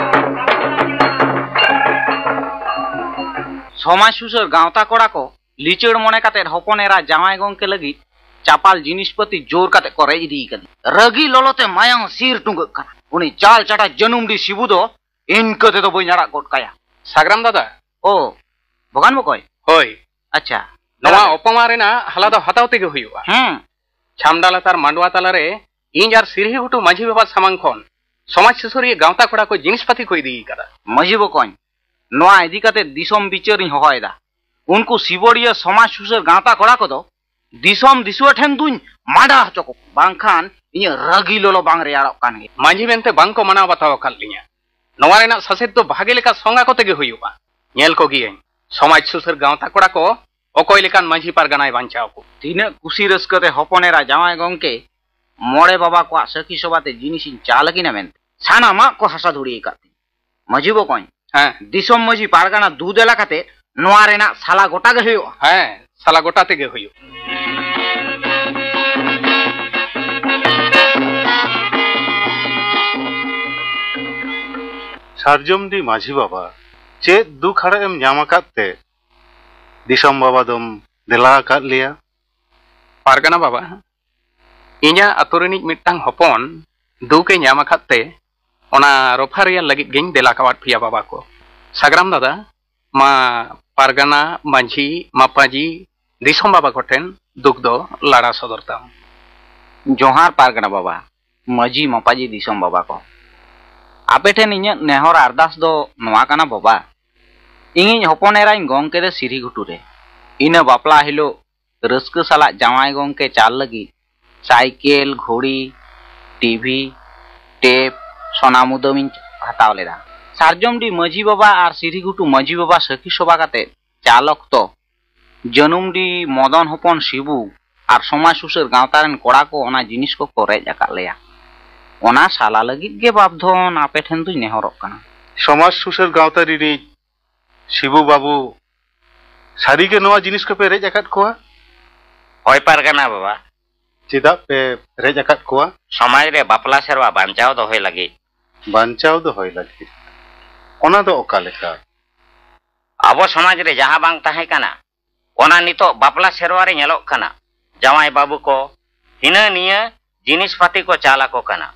ᱥᱚᱢᱟᱡᱽ ᱥᱩᱥᱟᱹᱨ ᱜᱟᱶᱛᱟ ᱠᱚᱲᱟ ᱠᱚ ᱞᱤᱪᱟᱹᱲ ᱢᱚᱱᱮ ᱠᱟᱛᱮ ᱦᱚᱯᱚᱱ ᱮᱨᱟ ᱡᱟᱶᱟᱭ ᱜᱚᱝᱠᱮ ᱞᱟᱹᱜᱤᱫ ᱪᱟᱯᱟᱞ ᱡᱤᱱᱤᱥ ᱯᱟᱹᱛᱤ ᱡᱳᱨ ᱠᱟᱛᱮ ᱠᱚ ᱨᱮᱡ ᱤᱫᱤ ᱠᱟᱫᱮᱭᱟ᱾ ᱨᱟᱹᱜᱤ ᱞᱚᱞᱚ ᱛᱮ ᱢᱟᱭᱟᱝ ᱥᱤᱨ ᱴᱩᱸᱜᱟᱹᱜ ᱠᱟᱱᱟ᱾ ᱩᱱᱤ ᱪᱟᱞ ᱪᱟᱴᱟ ᱡᱟᱹᱱᱩᱢᱰᱤ ᱥᱤᱵᱩ ᱫᱚ ᱤᱱᱠᱟᱹ ᱛᱮᱫᱚ ᱵᱟᱹᱧ ᱟᱲᱟᱜ ᱜᱚᱫ ᱠᱟᱭᱟ᱾ ᱥᱟᱜᱽᱨᱟᱢ ᱫᱟᱫᱟ᱾ ᱳ, ᱵᱷᱚᱜᱟᱱ ᱵᱚᱠᱚᱧ᱾ ᱦᱳᱭ᱾ ᱟᱪᱪᱷᱟ᱾ ᱱᱚᱣᱟ ᱫᱟᱫᱟ᱾ ᱚᱯᱚᱢᱟᱱ ᱨᱮᱱᱟᱜ ᱦᱟᱞᱟ ᱫᱚ ᱦᱟᱛᱟᱣ ᱛᱮᱜᱮ ᱦᱩᱭᱩᱜᱼᱟ᱾ ᱦᱮᱸ᱾ ᱪᱷᱟᱢᱰᱟ ᱞᱟᱛᱟᱨ ᱢᱟᱰᱣᱟ ᱛᱟᱞᱟᱨᱮ ᱤᱧ ᱟᱨ ᱥᱤᱨᱦᱤ ᱜᱷᱩᱴᱩ ᱢᱟᱹᱡᱷᱤ ᱵᱟᱵᱟ ᱥᱟᱢᱟᱝ ᱠᱷᱚᱱ ᱥᱚᱢᱟᱡᱽ ᱥᱩᱥᱟᱹᱨᱤᱭᱟᱹ ᱜᱟᱶᱛᱟ ᱠᱚᱲᱟ ᱠᱚ ᱡᱤᱱᱤᱥ ᱯᱟᱹᱛᱤ ᱠᱚ ᱤᱫᱤ ᱟᱠᱟᱫᱟ᱾ ᱢᱟᱹᱡᱷᱤ ᱵᱚᱠᱚᱧ, ᱱᱚᱣᱟ ᱤᱫᱤ ᱠᱟᱛᱮ ᱫᱤᱥᱚᱢ ᱵᱤᱪᱟᱹᱨᱤᱧ ᱦᱚᱦᱚᱭᱮᱫᱟ᱾ ᱩᱱᱠᱩ ᱥᱤᱵᱚᱲᱤᱭᱟᱹ ᱥᱚᱢᱟᱡᱽ ᱥᱩᱥᱟᱹᱨ ᱜᱟᱶᱛᱟ ᱠᱚᱲᱟ ᱠᱚᱫᱚ ᱫᱤᱥᱚᱢ ᱫᱤᱥᱩᱣᱟᱹ ᱴᱷᱮᱱ ᱫᱩᱧ ᱢᱟᱸᱰᱟ ᱦᱚᱪᱚ ᱠᱚ, ᱵᱟᱝᱠᱷᱟᱱ ᱤᱧᱟᱹᱜ ᱨᱟᱹᱜᱤ ᱞᱚᱞᱚ ᱵᱟᱝ ᱨᱮᱭᱟᱲᱚᱜ ᱠᱟᱱ ᱜᱮᱭᱟ᱾ ᱢᱟᱹᱡᱷᱤ ᱢᱮᱱᱛᱮ ᱵᱟᱝ ᱠᱚ ᱢᱟᱱᱟᱣ ᱵᱟᱛᱟᱣ ᱟᱠᱟᱫ ᱞᱤᱧᱟ᱾ ᱱᱚᱣᱟ ᱨᱮᱱᱟᱜ ᱥᱟᱥᱮᱛ ᱫᱚ ᱵᱷᱟᱜᱮ ᱞᱮᱠᱟ ᱥᱚᱝᱜᱟ ᱠᱚᱛᱮ ᱜᱮ ᱦᱩᱭᱩᱜᱼᱟ᱾ ᱧᱮᱞ ᱠᱚᱜᱮᱭᱟᱹᱧ, ᱥᱚᱢᱟᱡᱽ ᱥᱩᱥᱟᱹᱨ ᱜᱟᱶᱛᱟ ᱠᱚᱲᱟ ᱠᱚ ᱚᱠᱚᱭ ᱞᱮᱠᱟᱱ ᱢᱟᱹᱡᱷᱤ ᱯᱟᱨᱜᱟᱱᱟᱭ ᱵᱟᱧᱪᱟᱣ ᱠᱚ᱾ ᱛᱤᱱᱟᱹᱜ ᱠᱩᱥᱤ ᱨᱟᱹᱥᱠᱟᱹ ᱛᱮ ᱦᱚᱯᱚᱱ ᱮᱨᱟ ᱡᱟᱶᱟᱭ ᱜᱚᱝᱠᱮ ᱢᱚᱬᱮ ᱵᱟᱵᱟ ᱠᱚᱣᱟᱜ ᱥᱟᱹᱠᱷᱤ ᱥᱚᱵᱷᱟ ᱛᱮ ᱡᱤᱱᱤᱥᱤᱧ ᱪᱟᱞ ᱟᱹᱠᱤᱱᱟ ᱢᱮᱱᱛᱮ ᱥᱟᱱᱟᱢᱟᱜ ᱠᱚ ᱦᱟᱥᱟ ᱫᱷᱩᱲᱤ ᱟᱠᱟᱫ ᱛᱤᱧ᱾ ᱢᱟᱹᱡᱷᱤ ᱵᱚᱠᱚᱧ, ᱦᱮᱸ᱾ ᱫᱤᱥᱚᱢ ᱢᱟᱹᱡᱷᱤ ᱯᱟᱨᱜᱟᱱᱟ ᱫᱩ ᱫᱮᱞᱟ ᱠᱟᱛᱮ ᱱᱚᱣᱟ ᱨᱮᱱᱟᱜ ᱥᱟᱞᱟ ᱜᱚᱴᱟ ᱜᱮ ᱦᱩᱭᱩᱜᱼᱟ᱾ ᱦᱮᱸ, ᱥᱟᱞᱟ ᱜᱚᱴᱟ ᱛᱮᱜᱮ ᱦᱩᱭᱩᱜᱼᱟ᱾ ᱥᱟᱨᱡᱚᱢᱰᱤ ᱢᱟᱹᱡᱷᱤ ᱵᱟᱵᱟ, ᱪᱮᱫ ᱫᱩᱠ ᱦᱟᱲᱟᱜ ᱮᱢ ᱧᱟᱢ ᱟᱠᱟᱫ ᱛᱮ ᱫᱤᱥᱚᱢ ᱵᱟᱵᱟ ᱫᱚᱢ ᱫᱮᱞᱟ ᱟᱠᱟᱫ ᱞᱮᱭᱟ? ᱯᱟᱨᱜᱟᱱᱟ ᱵᱟᱵᱟ, ᱤᱧᱟᱹᱜ ᱟᱛᱳ ᱨᱤᱱᱤᱡ ᱢᱤᱫᱴᱟᱝ ᱦᱚᱯᱚᱱ ᱫᱩᱠ ᱮ ᱧᱟᱢ ᱟᱠᱟᱫ ᱛᱮ ᱚᱱᱟ ᱨᱚᱯᱷᱟ ᱨᱮᱭᱟᱞ ᱞᱟᱹᱜᱤᱫ ᱜᱤᱧ ᱫᱮᱞᱟ ᱠᱟᱣᱟᱫ ᱯᱮᱭᱟ ᱵᱟᱵᱟ ᱠᱚ᱾ ᱥᱟᱜᱽᱨᱟᱢ ᱫᱟᱫᱟ, ᱢᱟ ᱯᱟᱨᱜᱟᱱᱟ, ᱢᱟᱹᱡᱷᱤ, ᱢᱟᱯᱟᱡᱤ, ᱫᱤᱥᱚᱢ ᱵᱟᱵᱟ ᱠᱚᱴᱷᱮᱱ ᱫᱩᱠ ᱫᱚ ᱞᱟᱲᱟ ᱥᱚᱫᱚᱨ ᱛᱟᱢ᱾ ᱡᱚᱦᱟᱨ ᱯᱟᱨᱜᱟᱱᱟ ᱵᱟᱵᱟ, ᱢᱟᱹᱡᱷᱤ, ᱢᱟᱯᱟᱡᱤ, ᱫᱤᱥᱚᱢ ᱵᱟᱵᱟ ᱠᱚ᱾ ᱟᱯᱮ ᱴᱷᱮᱱ ᱤᱧᱟᱹᱜ ᱱᱮᱦᱚᱨ ᱟᱨᱫᱟᱥ ᱫᱚ ᱱᱚᱣᱟ ᱠᱟᱱᱟ ᱵᱟᱵᱟ, ᱤᱧᱤᱡ ᱦᱚᱯᱚᱱ ᱮᱨᱟᱧ ᱜᱚᱝ ᱠᱮᱫᱮ ᱥᱤᱨᱤ ᱜᱷᱩᱴᱩ ᱨᱮ᱾ ᱤᱱᱟᱹ ᱵᱟᱯᱞᱟ ᱦᱤᱞᱳᱜ ᱨᱟᱹᱥᱠᱟᱹ ᱥᱟᱞᱟᱜ ᱡᱟᱶᱟᱭ ᱜᱚᱝᱠᱮ ᱪᱟᱞ ᱞᱟᱹᱜᱤᱫ ᱥᱟᱭᱠᱮᱞ, ᱜᱷᱩᱲᱤ, ᱴᱤᱵᱷᱤ, ᱴᱮᱯ, ᱥᱚᱱᱟ ᱢᱩᱫᱟᱹᱢᱤᱧ ᱦᱟᱛᱟᱣ ᱞᱮᱫᱟ᱾ ᱥᱟᱨᱡᱚᱢᱰᱤ ᱢᱟᱹᱡᱷᱤ ᱵᱟᱵᱟ ᱟᱨ ᱥᱤᱨᱤᱜᱷᱩᱴᱩ ᱢᱟᱹᱡᱷᱤ ᱵᱟᱵᱟ ᱥᱟᱹᱠᱷᱤ ᱥᱚᱵᱷᱟ ᱠᱟᱛᱮ ᱪᱟᱞ ᱚᱠᱛᱚ ᱡᱟᱹᱱᱩᱢᱰᱤ ᱢᱚᱫᱚᱱ ᱦᱚᱯᱚᱱ ᱥᱤᱵᱩ ᱟᱨ ᱥᱚᱢᱟᱡᱽ ᱥᱩᱥᱟᱹᱨ ᱜᱟᱶᱛᱟ ᱨᱮᱱ ᱠᱚᱲᱟ ᱠᱚ ᱚᱱᱟ ᱡᱤᱱᱤᱥ ᱠᱚᱠᱚ ᱨᱮᱡ ᱟᱠᱟᱫ ᱞᱮᱭᱟ᱾ ᱚᱱᱟ ᱥᱟᱞᱟ ᱞᱟᱹᱜᱤᱫ ᱜᱮ ᱵᱟᱯᱫᱷᱚᱱ ᱟᱯᱮ ᱴᱷᱮᱱ ᱫᱩᱧ ᱱᱮᱦᱚᱨᱚᱜ ᱠᱟᱱᱟ᱾ ᱥᱚᱢᱟᱡᱽ ᱥᱩᱥᱟᱹᱨ ᱜᱟᱶᱛᱟ ᱨᱤᱱᱤᱡ ᱥᱤᱵᱩ ᱵᱟᱹᱵᱩ, ᱥᱟᱹᱨᱤᱜᱮ ᱱᱚᱣᱟ ᱡᱤᱱᱤᱥ ᱠᱚᱯᱮ ᱨᱮᱡ ᱟᱠᱟᱫ ᱠᱚᱣᱟ? ᱦᱳᱭ ᱯᱟᱨᱜᱟᱱᱟ ᱵᱟᱵᱟ᱾ ᱪᱮᱫᱟᱜ ᱯᱮ ᱨᱮᱡ ᱟᱠᱟᱫ ᱠᱚᱣᱟ? ᱥᱚᱢᱟᱡᱽ ᱨᱮ ᱵᱟᱯᱞᱟ ᱥᱮᱨᱣᱟ ᱵᱟᱧᱪᱟᱣ ᱫᱚᱦᱚᱭ ᱞᱟᱹᱜᱤᱫ᱾ ᱵᱟᱧᱪᱟᱣ ᱫᱚᱦᱚᱭ ᱞᱟᱹᱜᱤᱫ? ᱚᱱᱟ ᱫᱚ ᱚᱠᱟ ᱞᱮᱠᱟ? ᱟᱵᱚ ᱥᱚᱢᱟᱡᱽ ᱨᱮ ᱡᱟᱦᱟᱸ ᱵᱟᱝ ᱛᱟᱦᱮᱸ ᱠᱟᱱᱟ, ᱚᱱᱟ ᱱᱤᱛᱚᱜ ᱵᱟᱯᱞᱟ ᱥᱮᱨᱣᱟ ᱨᱮ ᱧᱮᱞᱚᱜ ᱠᱟᱱᱟ᱾ ᱡᱟᱶᱟᱭ ᱵᱟᱹᱵᱩ ᱠᱚ ᱦᱤᱱᱟᱹ ᱱᱤᱭᱟᱹ ᱡᱤᱱᱤᱥ ᱯᱟᱹᱛᱤ ᱠᱚ ᱪᱟᱞ ᱟᱠᱚ ᱠᱟᱱᱟ᱾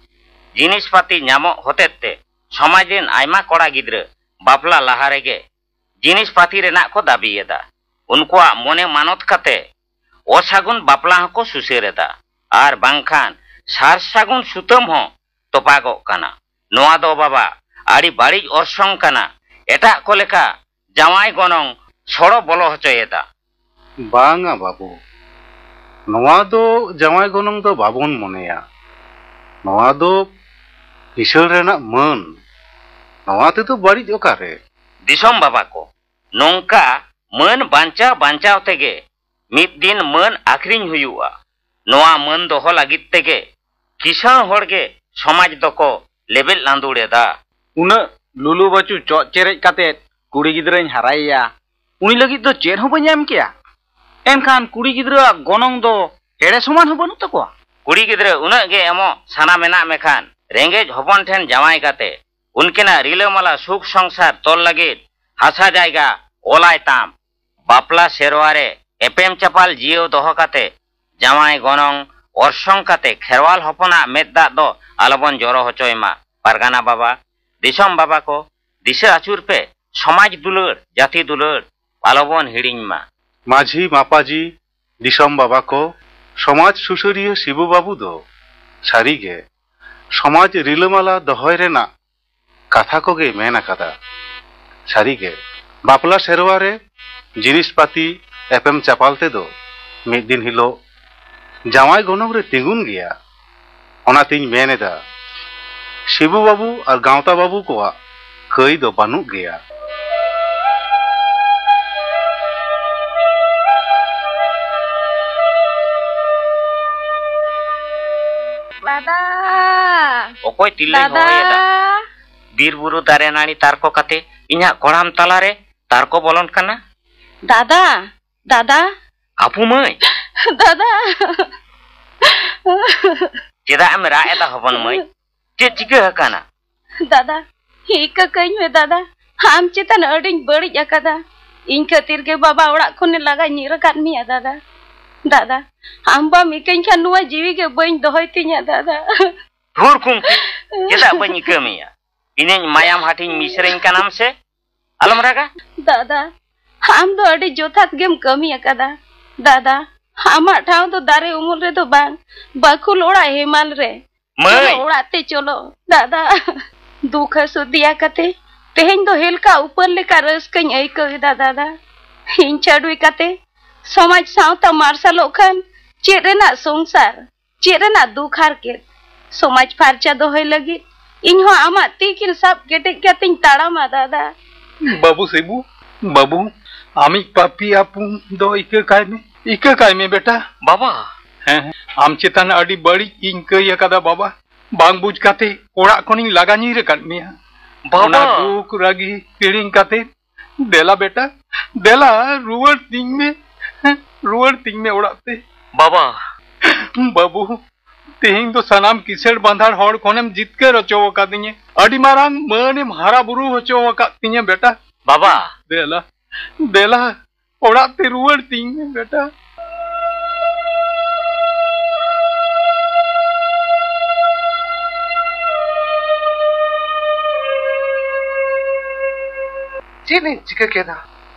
ᱡᱤᱱᱤᱥ ᱯᱟᱹᱛᱤ ᱧᱟᱢᱚᱜ ᱦᱚᱛᱮᱛ ᱛᱮ ᱥᱚᱢᱟᱡᱽ ᱨᱮᱱ ᱟᱭᱢᱟ ᱠᱚᱲᱟ ᱜᱤᱫᱽᱨᱟᱹ ᱵᱟᱯᱞᱟ ᱞᱟᱦᱟ ᱨᱮᱜᱮ ᱡᱤᱱᱤᱥ ᱯᱟᱹᱛᱤ ᱨᱮᱱᱟᱜ ᱠᱚ ᱫᱟᱹᱵᱤᱭᱮᱫᱟ᱾ ᱩᱱᱠᱩᱣᱟᱜ ᱢᱚᱱᱮ ᱢᱟᱱᱚᱛ ᱠᱟᱛᱮ ᱚᱥᱟᱹᱜᱩᱱ ᱵᱟᱯᱞᱟ ᱦᱚᱸᱠᱚ ᱥᱩᱥᱟᱹᱨ ᱮᱫᱟ, ᱟᱨ ᱵᱟᱝᱠᱷᱟᱱ ᱥᱟᱨ ᱥᱟᱹᱜᱩᱱ ᱥᱩᱛᱟᱹᱢ ᱦᱚᱸ ᱛᱚᱯᱟᱜᱚᱜ ᱠᱟᱱᱟ᱾ ᱱᱚᱣᱟ ᱫᱚ ᱵᱟᱵᱟ ᱟᱹᱰᱤ ᱵᱟᱹᱲᱤᱡ ᱚᱨᱥᱚᱝ ᱠᱟᱱᱟ᱾ ᱮᱴᱟᱜ ᱠᱚ ᱞᱮᱠᱟ ᱡᱟᱶᱟᱭ ᱜᱚᱱᱚᱝ ᱥᱚᱲᱚ ᱵᱚᱞᱚ ᱦᱚᱪᱚᱭᱮᱫᱟ᱾ ᱵᱟᱝᱟ ᱵᱟᱹᱵᱩ, ᱱᱚᱣᱟ ᱫᱚ ᱡᱟᱶᱟᱭ ᱜᱚᱱᱚᱝ ᱫᱚ ᱵᱟᱵᱚᱱ ᱢᱚᱱᱮᱭᱟ᱾ ᱱᱚᱣᱟ ᱫᱚ ᱠᱤᱥᱟᱹᱬ ᱨᱮᱱᱟᱜ ᱢᱟᱹᱱ᱾ ᱱᱚᱣᱟ ᱛᱮᱫᱚ ᱵᱟᱹᱲᱤᱡ ᱚᱠᱟᱨᱮ? ᱫᱤᱥᱚᱢ ᱵᱟᱵᱟ ᱠᱚ, ᱱᱚᱝᱠᱟ ᱢᱟᱹᱱ ᱵᱟᱧᱪᱟᱣ ᱵᱟᱧᱪᱟᱣ ᱛᱮᱜᱮ ᱢᱤᱫ ᱫᱤᱱ ᱢᱟᱹᱱ ᱟᱹᱠᱷᱨᱤᱧ ᱦᱩᱭᱩᱜᱼᱟ᱾ ᱱᱚᱣᱟ ᱢᱟᱹᱱ ᱫᱚᱦᱚ ᱞᱟᱹᱜᱤᱫ ᱛᱮᱜᱮ ᱠᱤᱥᱟᱹᱬ ᱦᱚᱲ ᱜᱮ ᱥᱚᱢᱟᱡᱽ ᱫᱚᱠᱚ ᱞᱮᱵᱮᱫ ᱞᱟᱸᱫᱩᱲ ᱮᱫᱟ᱾ ᱩᱱᱟᱹᱜ ᱞᱩᱞᱩ ᱵᱟᱹᱪᱩ ᱪᱚᱜ ᱪᱮᱨᱮᱡ ᱠᱟᱛᱮᱫ ᱠᱩᱲᱤ ᱜᱤᱫᱽᱨᱟᱹᱧ ᱦᱟᱨᱟᱭᱮᱭᱟ, ᱩᱱᱤ ᱞᱟᱹᱜᱤᱫ ᱫᱚ ᱪᱮᱫ ᱦᱚᱸ ᱵᱟᱹᱧ ᱮᱢ ᱠᱮᱭᱟ? ᱮᱱᱠᱷᱟᱱ ᱠᱩᱲᱤ ᱜᱤᱫᱽᱨᱟᱹᱣᱟᱜ ᱜᱚᱱᱚᱝ ᱫᱚ ᱮᱲᱮ ᱥᱚᱢᱟᱱ ᱦᱚᱸ ᱵᱟᱹᱱᱩᱜ ᱛᱟᱠᱚᱣᱟ᱾ ᱠᱩᱲᱤ ᱜᱤᱫᱽᱨᱟᱹ ᱩᱱᱟᱹᱜ ᱜᱮ ᱮᱢᱚᱜ ᱥᱟᱱᱟ ᱢᱮᱱᱟᱜ ᱢᱮᱠᱷᱟᱱ, ᱨᱮᱸᱜᱮᱡ ᱦᱚᱯᱚᱱ ᱴᱷᱮᱱ ᱡᱟᱶᱟᱭ ᱠᱟᱛᱮ ᱩᱱᱠᱤᱱᱟᱜ ᱨᱤᱞᱟᱹᱢᱟᱞᱟ ᱥᱩᱠ ᱥᱚᱝᱥᱟᱨ ᱛᱚᱞ ᱞᱟᱹᱜᱤᱫ ᱦᱟᱥᱟ ᱡᱟᱭᱜᱟ ᱚᱞᱟᱭ ᱛᱟᱢ᱾ ᱵᱟᱯᱞᱟ ᱥᱮᱨᱣᱟ ᱨᱮ ᱮᱯᱮᱢ ᱪᱟᱯᱟᱞ ᱡᱤᱭᱟᱹᱣ ᱫᱚᱦᱚ ᱠᱟᱛᱮ ᱡᱟᱶᱟᱭ ᱜᱚᱱᱚᱝ ᱚᱨᱥᱚᱝ ᱠᱟᱛᱮ ᱠᱷᱮᱨᱣᱟᱞ ᱦᱚᱯᱚᱱᱟᱜ ᱢᱮᱫ ᱫᱟᱜ ᱫᱚ ᱟᱞᱚᱵᱚᱱ ᱡᱚᱨᱚ ᱦᱚᱪᱚᱭ ᱢᱟ᱾ ᱯᱟᱨᱜᱟᱱᱟ ᱵᱟᱵᱟ, ᱫᱤᱥᱚᱢ ᱵᱟᱵᱟ ᱠᱚ, ᱫᱤᱥᱟᱹ ᱟᱹᱪᱩᱨ ᱯᱮ, ᱥᱚᱢᱟᱡᱽ ᱫᱩᱞᱟᱹᱲ, ᱡᱟᱹᱛᱤ ᱫᱩᱞᱟᱹᱲ ᱟᱞᱚᱵᱚᱱ ᱦᱤᱲᱤᱧ ᱢᱟ᱾ ᱢᱟᱹᱡᱷᱤ ᱢᱟᱯᱟᱡᱤ, ᱫᱤᱥᱚᱢ ᱵᱟᱵᱟ ᱠᱚ, ᱥᱚᱢᱟᱡᱽ ᱥᱩᱥᱟᱹᱨᱤᱭᱟᱹ ᱥᱤᱵᱩ ᱵᱟᱹᱵᱩ ᱫᱚ ᱥᱟᱹᱨᱤᱜᱮ ᱥᱚᱢᱟᱡᱽ ᱨᱤᱞᱟᱹᱢᱟᱞᱟ ᱫᱚᱦᱚᱭ ᱨᱮᱱᱟᱜ ᱠᱟᱛᱷᱟ ᱠᱚᱜᱮ ᱢᱮᱱ ᱟᱠᱟᱫᱟ᱾ ᱥᱟᱹᱨᱤᱜᱮ, ᱵᱟᱯᱞᱟ ᱥᱮᱨᱣᱟ ᱨᱮ ᱡᱤᱱᱤᱥ ᱯᱟᱹᱛᱤ ᱮᱯᱮᱢ ᱪᱟᱯᱟᱞ ᱛᱮᱫᱚ ᱢᱤᱫ ᱫᱤᱱ ᱦᱤᱞᱳᱜ ᱡᱟᱶᱟᱭ ᱜᱚᱱᱚᱝ ᱨᱮ ᱛᱤᱸᱜᱩᱱ ᱜᱮᱭᱟ᱾ ᱚᱱᱟᱛᱤᱧ ᱢᱮᱱ ᱮᱫᱟ, ᱥᱤᱵᱩ ᱵᱟᱹᱵᱩ ᱟᱨ ᱜᱟᱶᱛᱟ ᱵᱟᱹᱵᱩ ᱠᱚᱣᱟᱜ ᱠᱟᱹᱭ ᱫᱚ ᱵᱟᱹᱱᱩᱜ ᱜᱮᱭᱟ᱾ ᱫᱟᱫᱟ᱾ ᱚᱠᱚᱭ ᱛᱤᱨᱞᱟᱹᱧ ᱫᱟᱫᱟ᱾ ᱦᱚᱦᱚᱭᱮᱫᱟ? ᱵᱤᱨ ᱵᱩᱨᱩ ᱫᱟᱨᱮ ᱱᱟᱹᱲᱤ ᱛᱟᱨᱠᱚ ᱠᱟᱛᱮ ᱤᱧᱟᱜ ᱠᱚᱲᱟᱢ ᱛᱟᱞᱟᱨᱮ ᱛᱟᱨᱠᱚ ᱵᱚᱞᱚᱱ ᱠᱟᱱᱟ᱾ ᱫᱟᱫᱟ, ᱫᱟᱫᱟ᱾ ᱟᱹᱯᱩ ᱢᱟᱹᱭ᱾ ᱫᱟᱫᱟ᱾ ᱪᱮᱫᱟᱜ ᱮᱢ ᱨᱟᱜ ᱮᱫᱟ ᱦᱚᱯᱚᱱ ᱢᱟᱹᱭ? ᱪᱮᱫ ᱪᱤᱠᱟᱹ ᱟᱠᱟᱱᱟ? ᱫᱟᱫᱟ, ᱦᱤᱠᱟᱹ ᱠᱟᱹᱧ ᱢᱮ ᱫᱟᱫᱟ, ᱟᱢ ᱪᱮᱛᱟᱱ ᱟᱹᱰᱤᱧ ᱵᱟᱹᱲᱤᱡ ᱟᱠᱟᱫᱟ᱾ ᱤᱧ ᱠᱷᱟᱹᱛᱤᱨ ᱜᱮ ᱵᱟᱵᱟ ᱚᱲᱟᱜ ᱠᱷᱚᱱᱮ ᱞᱟᱜᱟ ᱧᱤᱨ ᱟᱠᱟᱫ ᱢᱮᱭᱟ ᱫᱟᱫᱟ᱾ ᱫᱟᱫᱟ, ᱟᱢ ᱵᱟᱢ ᱤᱠᱟᱹᱧ ᱠᱷᱟᱱ ᱱᱚᱣᱟ ᱡᱤᱣᱤ ᱜᱮ ᱵᱟᱹᱧ ᱫᱚᱦᱚᱭ ᱛᱤᱧᱟ ᱫᱟᱫᱟ᱾ ᱫᱷᱩᱨ ᱠᱷᱩᱢᱠᱷᱩ, ᱪᱮᱫᱟᱜ ᱵᱟᱹᱧ ᱤᱠᱟᱹ ᱢᱮᱭᱟ? ᱤᱧᱤᱡ ᱢᱟᱭᱟᱢ ᱦᱟᱹᱴᱤᱧ ᱢᱤᱥᱨᱟᱹᱧ ᱠᱟᱱᱟᱢ ᱥᱮ? ᱟᱞᱚᱢ ᱨᱟᱜᱟ᱾ ᱫᱟᱫᱟ, ᱟᱢ ᱫᱚ ᱟᱹᱰᱤ ᱡᱚᱛᱷᱟᱛ ᱜᱮᱢ ᱠᱟᱹᱢᱤ ᱟᱠᱟᱫᱟ᱾ ᱫᱟᱫᱟ, ᱟᱢᱟᱜ ᱴᱷᱟᱶ ᱫᱚ ᱫᱟᱨᱮ ᱩᱢᱩᱞ ᱨᱮᱫᱚ ᱵᱟᱝ, ᱵᱟᱹᱠᱷᱩᱞ ᱚᱲᱟᱜ ᱦᱮᱢᱟᱞ ᱨᱮ᱾ ᱢᱟᱹᱭ! ᱪᱚᱞᱚ ᱚᱲᱟᱜ ᱛᱮ ᱪᱚᱞᱚ᱾ ᱫᱟᱫᱟ, ᱫᱩᱠ ᱦᱟᱹᱥᱩ ᱫᱮᱭᱟ ᱠᱟᱛᱮ ᱛᱮᱦᱮᱧ ᱫᱚ ᱦᱮᱞᱠᱟ ᱩᱯᱟᱹᱞ ᱞᱮᱠᱟ ᱨᱟᱹᱥᱠᱟᱹᱧ ᱟᱹᱭᱠᱟᱹᱣ ᱮᱫᱟ ᱫᱟᱫᱟ᱾ ᱤᱧ ᱪᱷᱟᱹᱰᱣᱤ ᱠᱟᱛᱮ ᱥᱚᱢᱟᱡᱽ ᱥᱟᱶᱛᱟ ᱢᱟᱨᱥᱟᱞᱚᱜ ᱠᱷᱟᱱ ᱪᱮᱫ ᱨᱮᱱᱟᱜ ᱥᱚᱝᱥᱟᱨ, ᱪᱮᱫ ᱨᱮᱱᱟᱜ ᱫᱩᱠ ᱦᱟᱨᱠᱮᱛ? ᱥᱚᱢᱟᱡᱽ ᱯᱷᱟᱨᱪᱟ ᱫᱚᱦᱚᱭ ᱞᱟᱹᱜᱤᱫ ᱤᱧ ᱦᱚᱸ ᱟᱢᱟᱜ ᱛᱤ ᱠᱤᱱ ᱥᱟᱵ ᱠᱮᱴᱮᱡ ᱠᱟᱛᱮᱧ ᱛᱟᱲᱟᱢᱟ ᱫᱟᱫᱟ᱾ ᱵᱟᱹᱵᱩ ᱥᱤᱵᱩ, ᱵᱟᱹᱵᱩ, ᱟᱢᱤᱡ ᱯᱟᱯᱤ ᱟᱯᱩ ᱫᱚ ᱤᱠᱟᱹ ᱠᱟᱭ ᱢᱮ, ᱤᱠᱟᱹ ᱠᱟᱭ ᱢᱮ ᱵᱮᱴᱟ᱾ ᱵᱟᱵᱟ᱾ ᱦᱮᱸ, ᱦᱮᱸ, ᱟᱢ ᱪᱮᱛᱟᱱ ᱟᱹᱰᱤ ᱵᱟᱹᱲᱤᱡ ᱤᱧ ᱠᱟᱹᱭ ᱟᱠᱟᱫᱟ ᱵᱟᱵᱟ᱾ ᱵᱟᱝ ᱵᱩᱡᱽ ᱠᱟᱛᱮ ᱚᱲᱟᱜ ᱠᱷᱚᱱᱤᱧ ᱞᱟᱜᱟ ᱧᱤᱨ ᱟᱠᱟᱫ ᱢᱮᱭᱟ᱾ ᱵᱟᱵᱟ᱾ ᱚᱱᱟ ᱫᱩᱠ ᱨᱟᱹᱜᱤ ᱦᱤᱲᱤᱧ ᱠᱟᱛᱮ ᱫᱮᱞᱟ ᱵᱮᱴᱟ, ᱫᱮᱞᱟ ᱨᱩᱣᱟᱹᱲ ᱛᱤᱧ ᱢᱮ, ᱨᱩᱣᱟᱹᱲ ᱛᱤᱧ ᱢᱮ ᱚᱲᱟᱜ ᱛᱮ᱾ ᱵᱟᱵᱟ᱾ ᱵᱟᱹᱵᱩ, ᱛᱮᱦᱮᱧ ᱫᱚ ᱥᱟᱱᱟᱢ ᱠᱤᱥᱟᱹᱬ ᱵᱟᱸᱫᱷᱟᱲ ᱦᱚᱲ ᱠᱷᱚᱱᱮᱢ ᱡᱤᱛᱠᱟᱹᱨ ᱦᱚᱪᱚ ᱟᱠᱟᱫᱤᱧᱟ᱾ ᱟᱹᱰᱤ ᱢᱟᱨᱟᱝ ᱢᱟᱹᱱᱮᱢ ᱦᱟᱨᱟ ᱵᱩᱨᱩ ᱦᱚᱪᱚ ᱟᱠᱟᱫ ᱛᱤᱧᱟ ᱵᱮᱴᱟ᱾ ᱵᱟᱵᱟ᱾ ᱫᱮᱞᱟ, ᱫᱮᱞᱟ, ᱚᱲᱟᱜ ᱛᱮ ᱨᱩᱣᱟᱹᱲ ᱛᱤᱧ ᱢᱮ ᱵᱮᱴᱟ᱾ ᱪᱮᱫ ᱤᱧ ᱪᱤᱠᱟᱹ ᱠᱮᱫᱟ?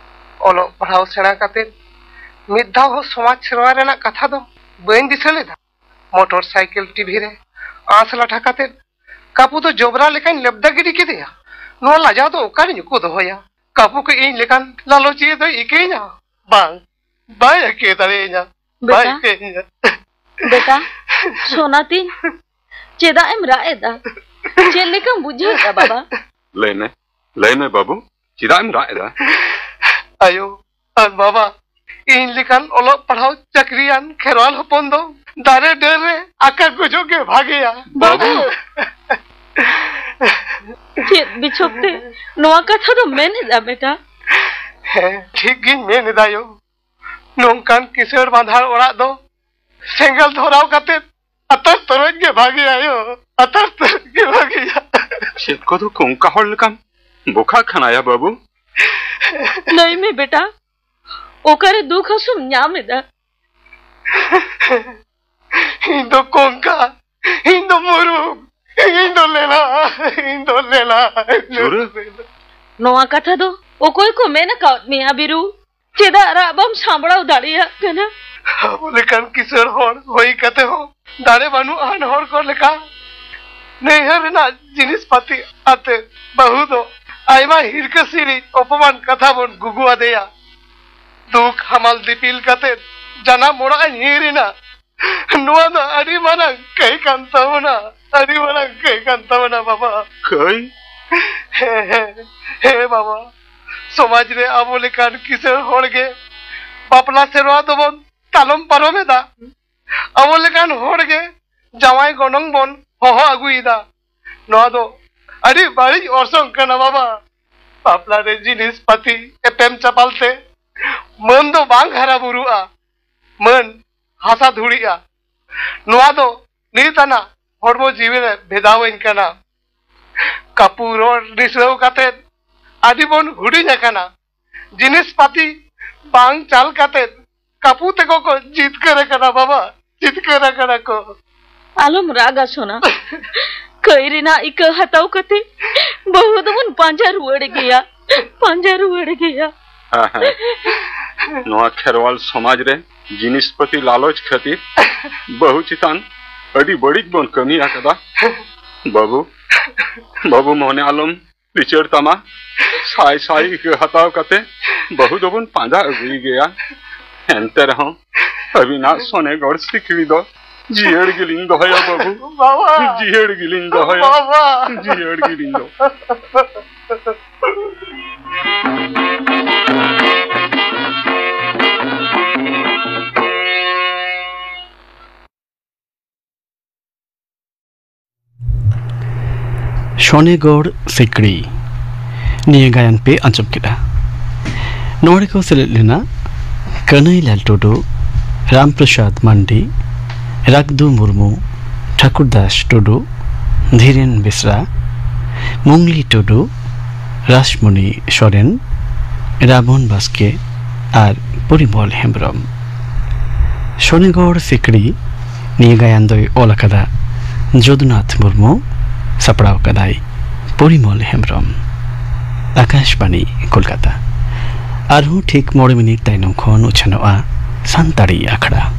ᱚᱞᱚᱜ ᱯᱟᱲᱦᱟᱣ ᱥᱮᱬᱟ ᱠᱟᱛᱮ ᱢᱤᱫ ᱫᱷᱟᱣ ᱦᱚᱸ ᱥᱚᱢᱟᱡᱽ ᱥᱮᱨᱣᱟ ᱨᱮᱱᱟᱜ ᱠᱟᱛᱷᱟ ᱫᱚ ᱵᱟᱹᱧ ᱫᱤᱥᱟᱹ ᱞᱮᱫᱟ᱾ ᱢᱚᱴᱚᱨ ᱥᱟᱭᱠᱮᱞ, ᱴᱤᱵᱷᱤ ᱨᱮ ᱟᱸᱥ ᱞᱟᱴᱷᱟ ᱠᱟᱛᱮ ᱠᱟᱯᱩ ᱫᱚ ᱡᱚᱵᱽᱨᱟ ᱞᱮᱠᱟᱧ ᱞᱮᱵᱫᱟ ᱜᱤᱰᱤ ᱠᱮᱫᱮᱭᱟ᱾ ᱱᱚᱣᱟ ᱞᱟᱡᱟᱣ ᱫᱚ ᱚᱠᱟᱨᱤᱧ ᱩᱠᱩ ᱫᱚᱦᱚᱭᱟ? ᱠᱟᱯᱩ ᱠᱚ ᱤᱧ ᱞᱮᱠᱟᱱ ᱞᱟᱞᱚᱪᱤᱭᱟᱹ ᱫᱚᱭ ᱤᱠᱟᱹᱧᱟ? ᱵᱟᱝ, ᱵᱟᱭ ᱤᱠᱟᱹ ᱫᱟᱲᱮᱭᱟᱹᱧᱟ᱾ ᱵᱟᱭ ᱵᱮᱴᱟ, ᱤᱠᱟᱹᱧᱟ᱾ ᱵᱮᱴᱟ, ᱥᱳᱱᱟ ᱛᱤᱧ, ᱪᱮᱫᱟᱜ ᱮᱢ ᱨᱟᱜ ᱮᱫᱟ? ᱪᱮᱫ ᱞᱮᱠᱟᱢ ᱵᱩᱡᱷᱟᱹᱣᱮᱫᱟ ᱵᱟᱵᱟ? ᱞᱟᱹᱭ ᱢᱮ, ᱞᱟᱹᱭ ᱢᱮ ᱵᱟᱹᱵᱩ, ᱪᱮᱫᱟᱜ ᱮᱢ ᱨᱟᱜ ᱮᱫᱟ? ᱟᱭᱳ ᱟᱨ ᱵᱟᱵᱟ, ᱤᱧ ᱞᱮᱠᱟᱱ ᱚᱞᱚᱜ ᱯᱟᱲᱦᱟᱣ ᱪᱟᱹᱠᱨᱤᱭᱟᱱ ᱠᱷᱮᱨᱣᱟᱞ ᱦᱚᱯᱚᱱ ᱫᱚ ᱫᱟᱨᱮ ᱰᱟᱹᱨ ᱨᱮ ᱟᱠᱟ ᱜᱩᱡᱩᱜ ᱜᱮ ᱵᱷᱟᱜᱮᱭᱟ᱾ ᱵᱟᱹᱵᱩ! ᱪᱮᱫ ᱵᱤᱪᱷᱚᱠ ᱛᱮ ᱱᱚᱣᱟ ᱠᱟᱛᱷᱟ ᱫᱚ ᱢᱮᱱ ᱮᱫᱟ ᱵᱮᱴᱟ? ᱦᱮᱸ, ᱴᱷᱤᱠ ᱜᱤᱧ ᱢᱮᱱ ᱮᱫᱟ ᱭᱳ᱾ ᱱᱚᱝᱠᱟᱱ ᱠᱤᱥᱟᱹᱬ ᱵᱟᱸᱫᱷᱟᱲ ᱚᱲᱟᱜ ᱫᱚ ᱥᱮᱸᱜᱮᱞ ᱫᱷᱚᱨᱟᱣ ᱠᱟᱛᱮ ᱟᱛᱟᱨ ᱛᱚᱨᱚᱡ ᱜᱮ ᱵᱷᱟᱜᱮᱭᱟ ᱭᱳ, ᱟᱛᱟᱨ ᱛᱚᱨᱚᱡ ᱜᱮ ᱵᱷᱟᱜᱮᱭᱟ᱾ ᱪᱮᱫ ᱠᱚᱫᱚ ᱠᱚᱝᱠᱟ ᱦᱚᱲ ᱞᱮᱠᱟᱢ ᱵᱚᱠᱟ ᱠᱟᱱᱟᱭᱟ ᱵᱟᱹᱵᱩ᱾ ᱞᱟᱹᱭ ᱢᱮ ᱵᱮᱴᱟ, ᱚᱠᱟᱨᱮ ᱫᱩᱠ ᱦᱟᱹᱥᱩᱢ ᱧᱟᱢ ᱮᱫᱟ? ᱤᱧ ᱫᱚ ᱠᱚᱝᱠᱟ, ᱤᱧ ᱫᱚ ᱢᱩᱨᱩᱢ, ᱤᱧ ᱫᱚ ᱞᱮᱞᱟ, ᱤᱧ ᱫᱚ ᱞᱮᱞᱟ᱾ ᱪᱩᱨᱟᱹ? ᱱᱚᱣᱟ ᱠᱟᱛᱷᱟ ᱫᱚ ᱚᱠᱚᱭ ᱠᱚ ᱢᱮᱱ ᱟᱠᱟᱫ ᱢᱮᱭᱟ ᱵᱤᱨᱩ? ᱪᱮᱫᱟᱜ ᱨᱟᱜ ᱵᱟᱢ ᱥᱟᱢᱵᱲᱟᱣ ᱫᱟᱲᱮᱭᱟᱜ ᱠᱟᱱᱟ? ᱟᱵᱚ ᱞᱮᱠᱟᱱ ᱠᱤᱥᱟᱹᱬ ᱦᱚᱲ ᱦᱩᱭ ᱠᱟᱛᱮ ᱦᱚᱸ ᱫᱟᱲᱮ ᱵᱟᱹᱱᱩᱜ ᱟᱱ ᱦᱚᱲ ᱠᱚ ᱞᱮᱠᱟ ᱱᱟᱹᱭᱦᱟᱹᱨ ᱨᱮᱱᱟᱜ ᱡᱤᱱᱤᱥ ᱯᱟᱹᱛᱤ ᱟᱛᱮ ᱵᱟᱹᱦᱩ ᱫᱚ ᱟᱭᱢᱟ ᱦᱤᱨᱠᱟᱹ ᱥᱤᱨᱤᱡ ᱚᱯᱚᱢᱟᱱ ᱠᱟᱛᱷᱟ ᱵᱚᱱ ᱜᱩᱜᱩ ᱟᱫᱮᱭᱟ᱾ ᱫᱩᱠ ᱦᱟᱢᱟᱞ ᱫᱤᱯᱤᱞ ᱠᱟᱛᱮ ᱡᱟᱱᱟᱢ ᱚᱲᱟᱜ ᱤᱧ ᱦᱤᱨ ᱮᱱᱟ᱾ ᱱᱚᱣᱟ ᱫᱚ ᱟᱹᱰᱤ ᱢᱟᱨᱟᱝ ᱠᱟᱹᱭ ᱠᱟᱱ ᱛᱟᱵᱚᱱᱟ, ᱟᱹᱰᱤ ᱢᱟᱨᱟᱝ ᱠᱟᱹᱭ ᱠᱟᱱ ᱛᱟᱵᱚᱱᱟ ᱵᱟᱵᱟ᱾ ᱠᱟᱹᱭ? ᱦᱮᱸ, ᱦᱮᱸ, ᱦᱮᱸ ᱵᱟᱵᱟ, ᱥᱚᱢᱟᱡᱽ ᱨᱮ ᱟᱵᱚ ᱞᱮᱠᱟᱱ ᱠᱤᱥᱟᱹᱬ ᱦᱚᱲ ᱜᱮ ᱵᱟᱯᱞᱟ ᱥᱮᱨᱣᱟ ᱫᱚᱵᱚᱱ ᱛᱟᱞᱚᱢ ᱯᱟᱨᱚᱢ ᱮᱫᱟ᱾ ᱟᱵᱚ ᱞᱮᱠᱟᱱ ᱦᱚᱲ ᱜᱮ ᱡᱟᱶᱟᱭ ᱜᱚᱱᱚᱝ ᱵᱚᱱ ᱦᱚᱦᱚ ᱟᱹᱜᱩᱭᱮᱫᱟ᱾ ᱱᱚᱣᱟ ᱫᱚ ᱟᱹᱰᱤ ᱵᱟᱹᱲᱤᱡ ᱚᱨᱥᱚᱝ ᱠᱟᱱᱟ ᱵᱟᱵᱟ᱾ ᱵᱟᱯᱞᱟ ᱨᱮ ᱡᱤᱱᱤᱥ ᱯᱟᱹᱛᱤ ᱮᱯᱮᱢ ᱪᱟᱯᱟᱞ ᱛᱮ ᱢᱟᱹᱱ ᱫᱚ ᱵᱟᱝ ᱦᱟᱨᱟ ᱵᱩᱨᱩᱜᱼᱟ, ᱢᱟᱹᱱ ᱦᱟᱥᱟ ᱫᱷᱩᱲᱤᱜᱼᱟ᱾ ᱱᱚᱣᱟ ᱫᱚ ᱱᱤᱛ ᱟᱱᱟᱜ ᱦᱚᱲᱢᱚ ᱡᱤᱣᱤ ᱨᱮ ᱵᱷᱮᱫᱟᱣ ᱟᱹᱧ ᱠᱟᱱᱟ᱾ ᱠᱟᱹᱯᱩ ᱨᱚᱲ ᱱᱤᱥᱲᱟᱹᱣ ᱠᱟᱛᱮ ᱟᱹᱰᱤ ᱵᱚᱱ ᱦᱩᱰᱤᱧ ᱟᱠᱟᱱᱟ᱾ ᱡᱤᱱᱤᱥ ᱯᱟᱹᱛᱤ ᱵᱟᱝ ᱪᱟᱞ ᱠᱟᱛᱮ ᱠᱟᱹᱯᱩ ᱛᱮᱠᱚ ᱠᱚ ᱡᱤᱛᱠᱟᱹᱨ ᱟᱠᱟᱱᱟ ᱵᱟᱵᱟ, ᱡᱤᱛᱠᱟᱹᱨ ᱟᱠᱟᱱᱟ ᱠᱚ᱾ ᱟᱞᱚᱢ ᱨᱟᱜᱟ ᱥᱳᱱᱟ᱾ ᱠᱟᱹᱭ ᱨᱮᱱᱟᱜ ᱤᱠᱟᱹ ᱦᱟᱛᱟᱣ ᱠᱟᱛᱮ ᱵᱟᱹᱦᱩ ᱫᱚᱵᱚᱱ ᱯᱟᱸᱡᱟ ᱨᱩᱣᱟᱹᱲ ᱜᱮᱭᱟ, ᱯᱟᱸᱡᱟ ᱨᱩᱣᱟᱹᱲ ᱜᱮᱭᱟ᱾ ᱦᱮᱸ, ᱦᱮᱸ᱾ ᱱᱚᱣᱟ ᱠᱷᱮᱨᱣᱟᱞ ᱥᱚᱢᱟᱡᱽ ᱨᱮ ᱡᱤᱱᱤᱥ ᱯᱟᱹᱛᱤ ᱞᱟᱞᱚᱪ ᱠᱷᱟᱹᱛᱤᱨ ᱵᱟᱹᱦᱩ ᱪᱮᱛᱟᱱ ᱟᱹᱰᱤ ᱵᱟᱹᱲᱤᱡ ᱵᱚᱱ ᱠᱟᱹᱢᱤ ᱟᱠᱟᱫᱟ᱾ ᱵᱟᱹᱵᱩ, ᱵᱟᱹᱵᱩ ᱢᱚᱱᱮ ᱟᱞᱚᱢ ᱞᱤᱪᱟᱹᱲ ᱛᱟᱢᱟ᱾ ᱥᱟᱭ ᱥᱟᱭ ᱤᱠᱟᱹ ᱦᱟᱛᱟᱣ ᱠᱟᱛᱮ ᱵᱟᱹᱦᱩ ᱫᱚᱵᱚᱱ ᱯᱟᱸᱡᱟ ᱟᱹᱜᱩᱭ ᱜᱮᱭᱟ᱾ ᱮᱱᱛᱮ ᱨᱮᱦᱚᱸ ᱟᱹᱵᱤᱱᱟᱜ ᱥᱚᱱᱮᱜᱚᱲ ᱥᱤᱠᱲᱤ ᱫᱚ ᱡᱤᱭᱟᱹᱲ ᱜᱮᱞᱤᱧ ᱫᱚᱦᱚᱭᱟ ᱵᱟᱹᱵᱩ᱾ ᱵᱟᱵᱟ! ᱡᱤᱭᱟᱹᱲ ᱜᱮᱞᱤᱧ ᱫᱚᱦᱚᱭᱟ᱾ ᱵᱟᱵᱟ! ᱡᱤᱭᱟᱹᱲ ᱜᱮᱞᱤᱧ ᱫᱚᱦᱚᱭᱟ᱾ ᱥᱚᱱᱮᱜᱚᱲ ᱥᱤᱠᱲᱤ ᱱᱤᱭᱟᱹ ᱜᱟᱭᱟᱱ ᱯᱮ ᱟᱸᱡᱚᱢ ᱠᱮᱫᱟ᱾ ᱱᱚᱣᱟ ᱨᱮᱠᱚ ᱥᱮᱞᱮᱫ ᱞᱮᱱᱟ ᱠᱟᱹᱱᱟᱹᱭᱞᱟᱞ ᱴᱩᱰᱩ, ᱨᱟᱢᱯᱨᱚᱥᱟᱫᱽ ᱢᱟᱱᱰᱤ, ᱨᱟᱜᱽᱫᱩ ᱢᱩᱨᱢᱩ, ᱴᱷᱟᱠᱩᱨᱫᱟᱥ ᱴᱩᱰᱩ, ᱫᱷᱤᱨᱮᱱ ᱵᱮᱥᱨᱟ, ᱢᱩᱝᱞᱤ ᱴᱩᱰᱩ, ᱨᱟᱥᱢᱚᱱᱤ ᱥᱚᱨᱮᱱ, ᱨᱟᱵᱚᱱ ᱵᱟᱥᱠᱮ ᱟᱨ ᱯᱚᱨᱤᱢᱚᱞ ᱦᱮᱢᱵᱨᱚᱢ᱾ ᱥᱚᱱᱮᱜᱚᱲ ᱥᱤᱠᱲᱤ᱾ ᱱᱤᱭᱟᱹ ᱜᱟᱭᱟᱱ ᱫᱚᱭ ᱚᱞ ᱟᱠᱟᱫᱟ ᱡᱚᱫᱩᱱᱟᱛᱷ ᱢᱩᱨᱢᱩ, ᱥᱟᱯᱲᱟᱣ ᱟᱠᱟᱫᱟᱭ ᱯᱚᱨᱤᱢᱚᱞ ᱦᱮᱢᱵᱨᱚᱢ᱾ ᱟᱠᱟᱥᱵᱟᱬᱤ, ᱠᱳᱞᱠᱟᱛᱟ᱾ ᱟᱨᱦᱚᱸ ᱴᱷᱤᱠ ᱢᱚᱬᱮ ᱢᱤᱱᱤᱴ ᱛᱟᱭᱱᱚᱢ ᱠᱷᱚᱱ ᱩᱪᱷᱟᱹᱱᱚᱜᱼᱟ ᱥᱟᱱᱛᱟᱲᱤ ᱟᱠᱷᱲᱟ᱾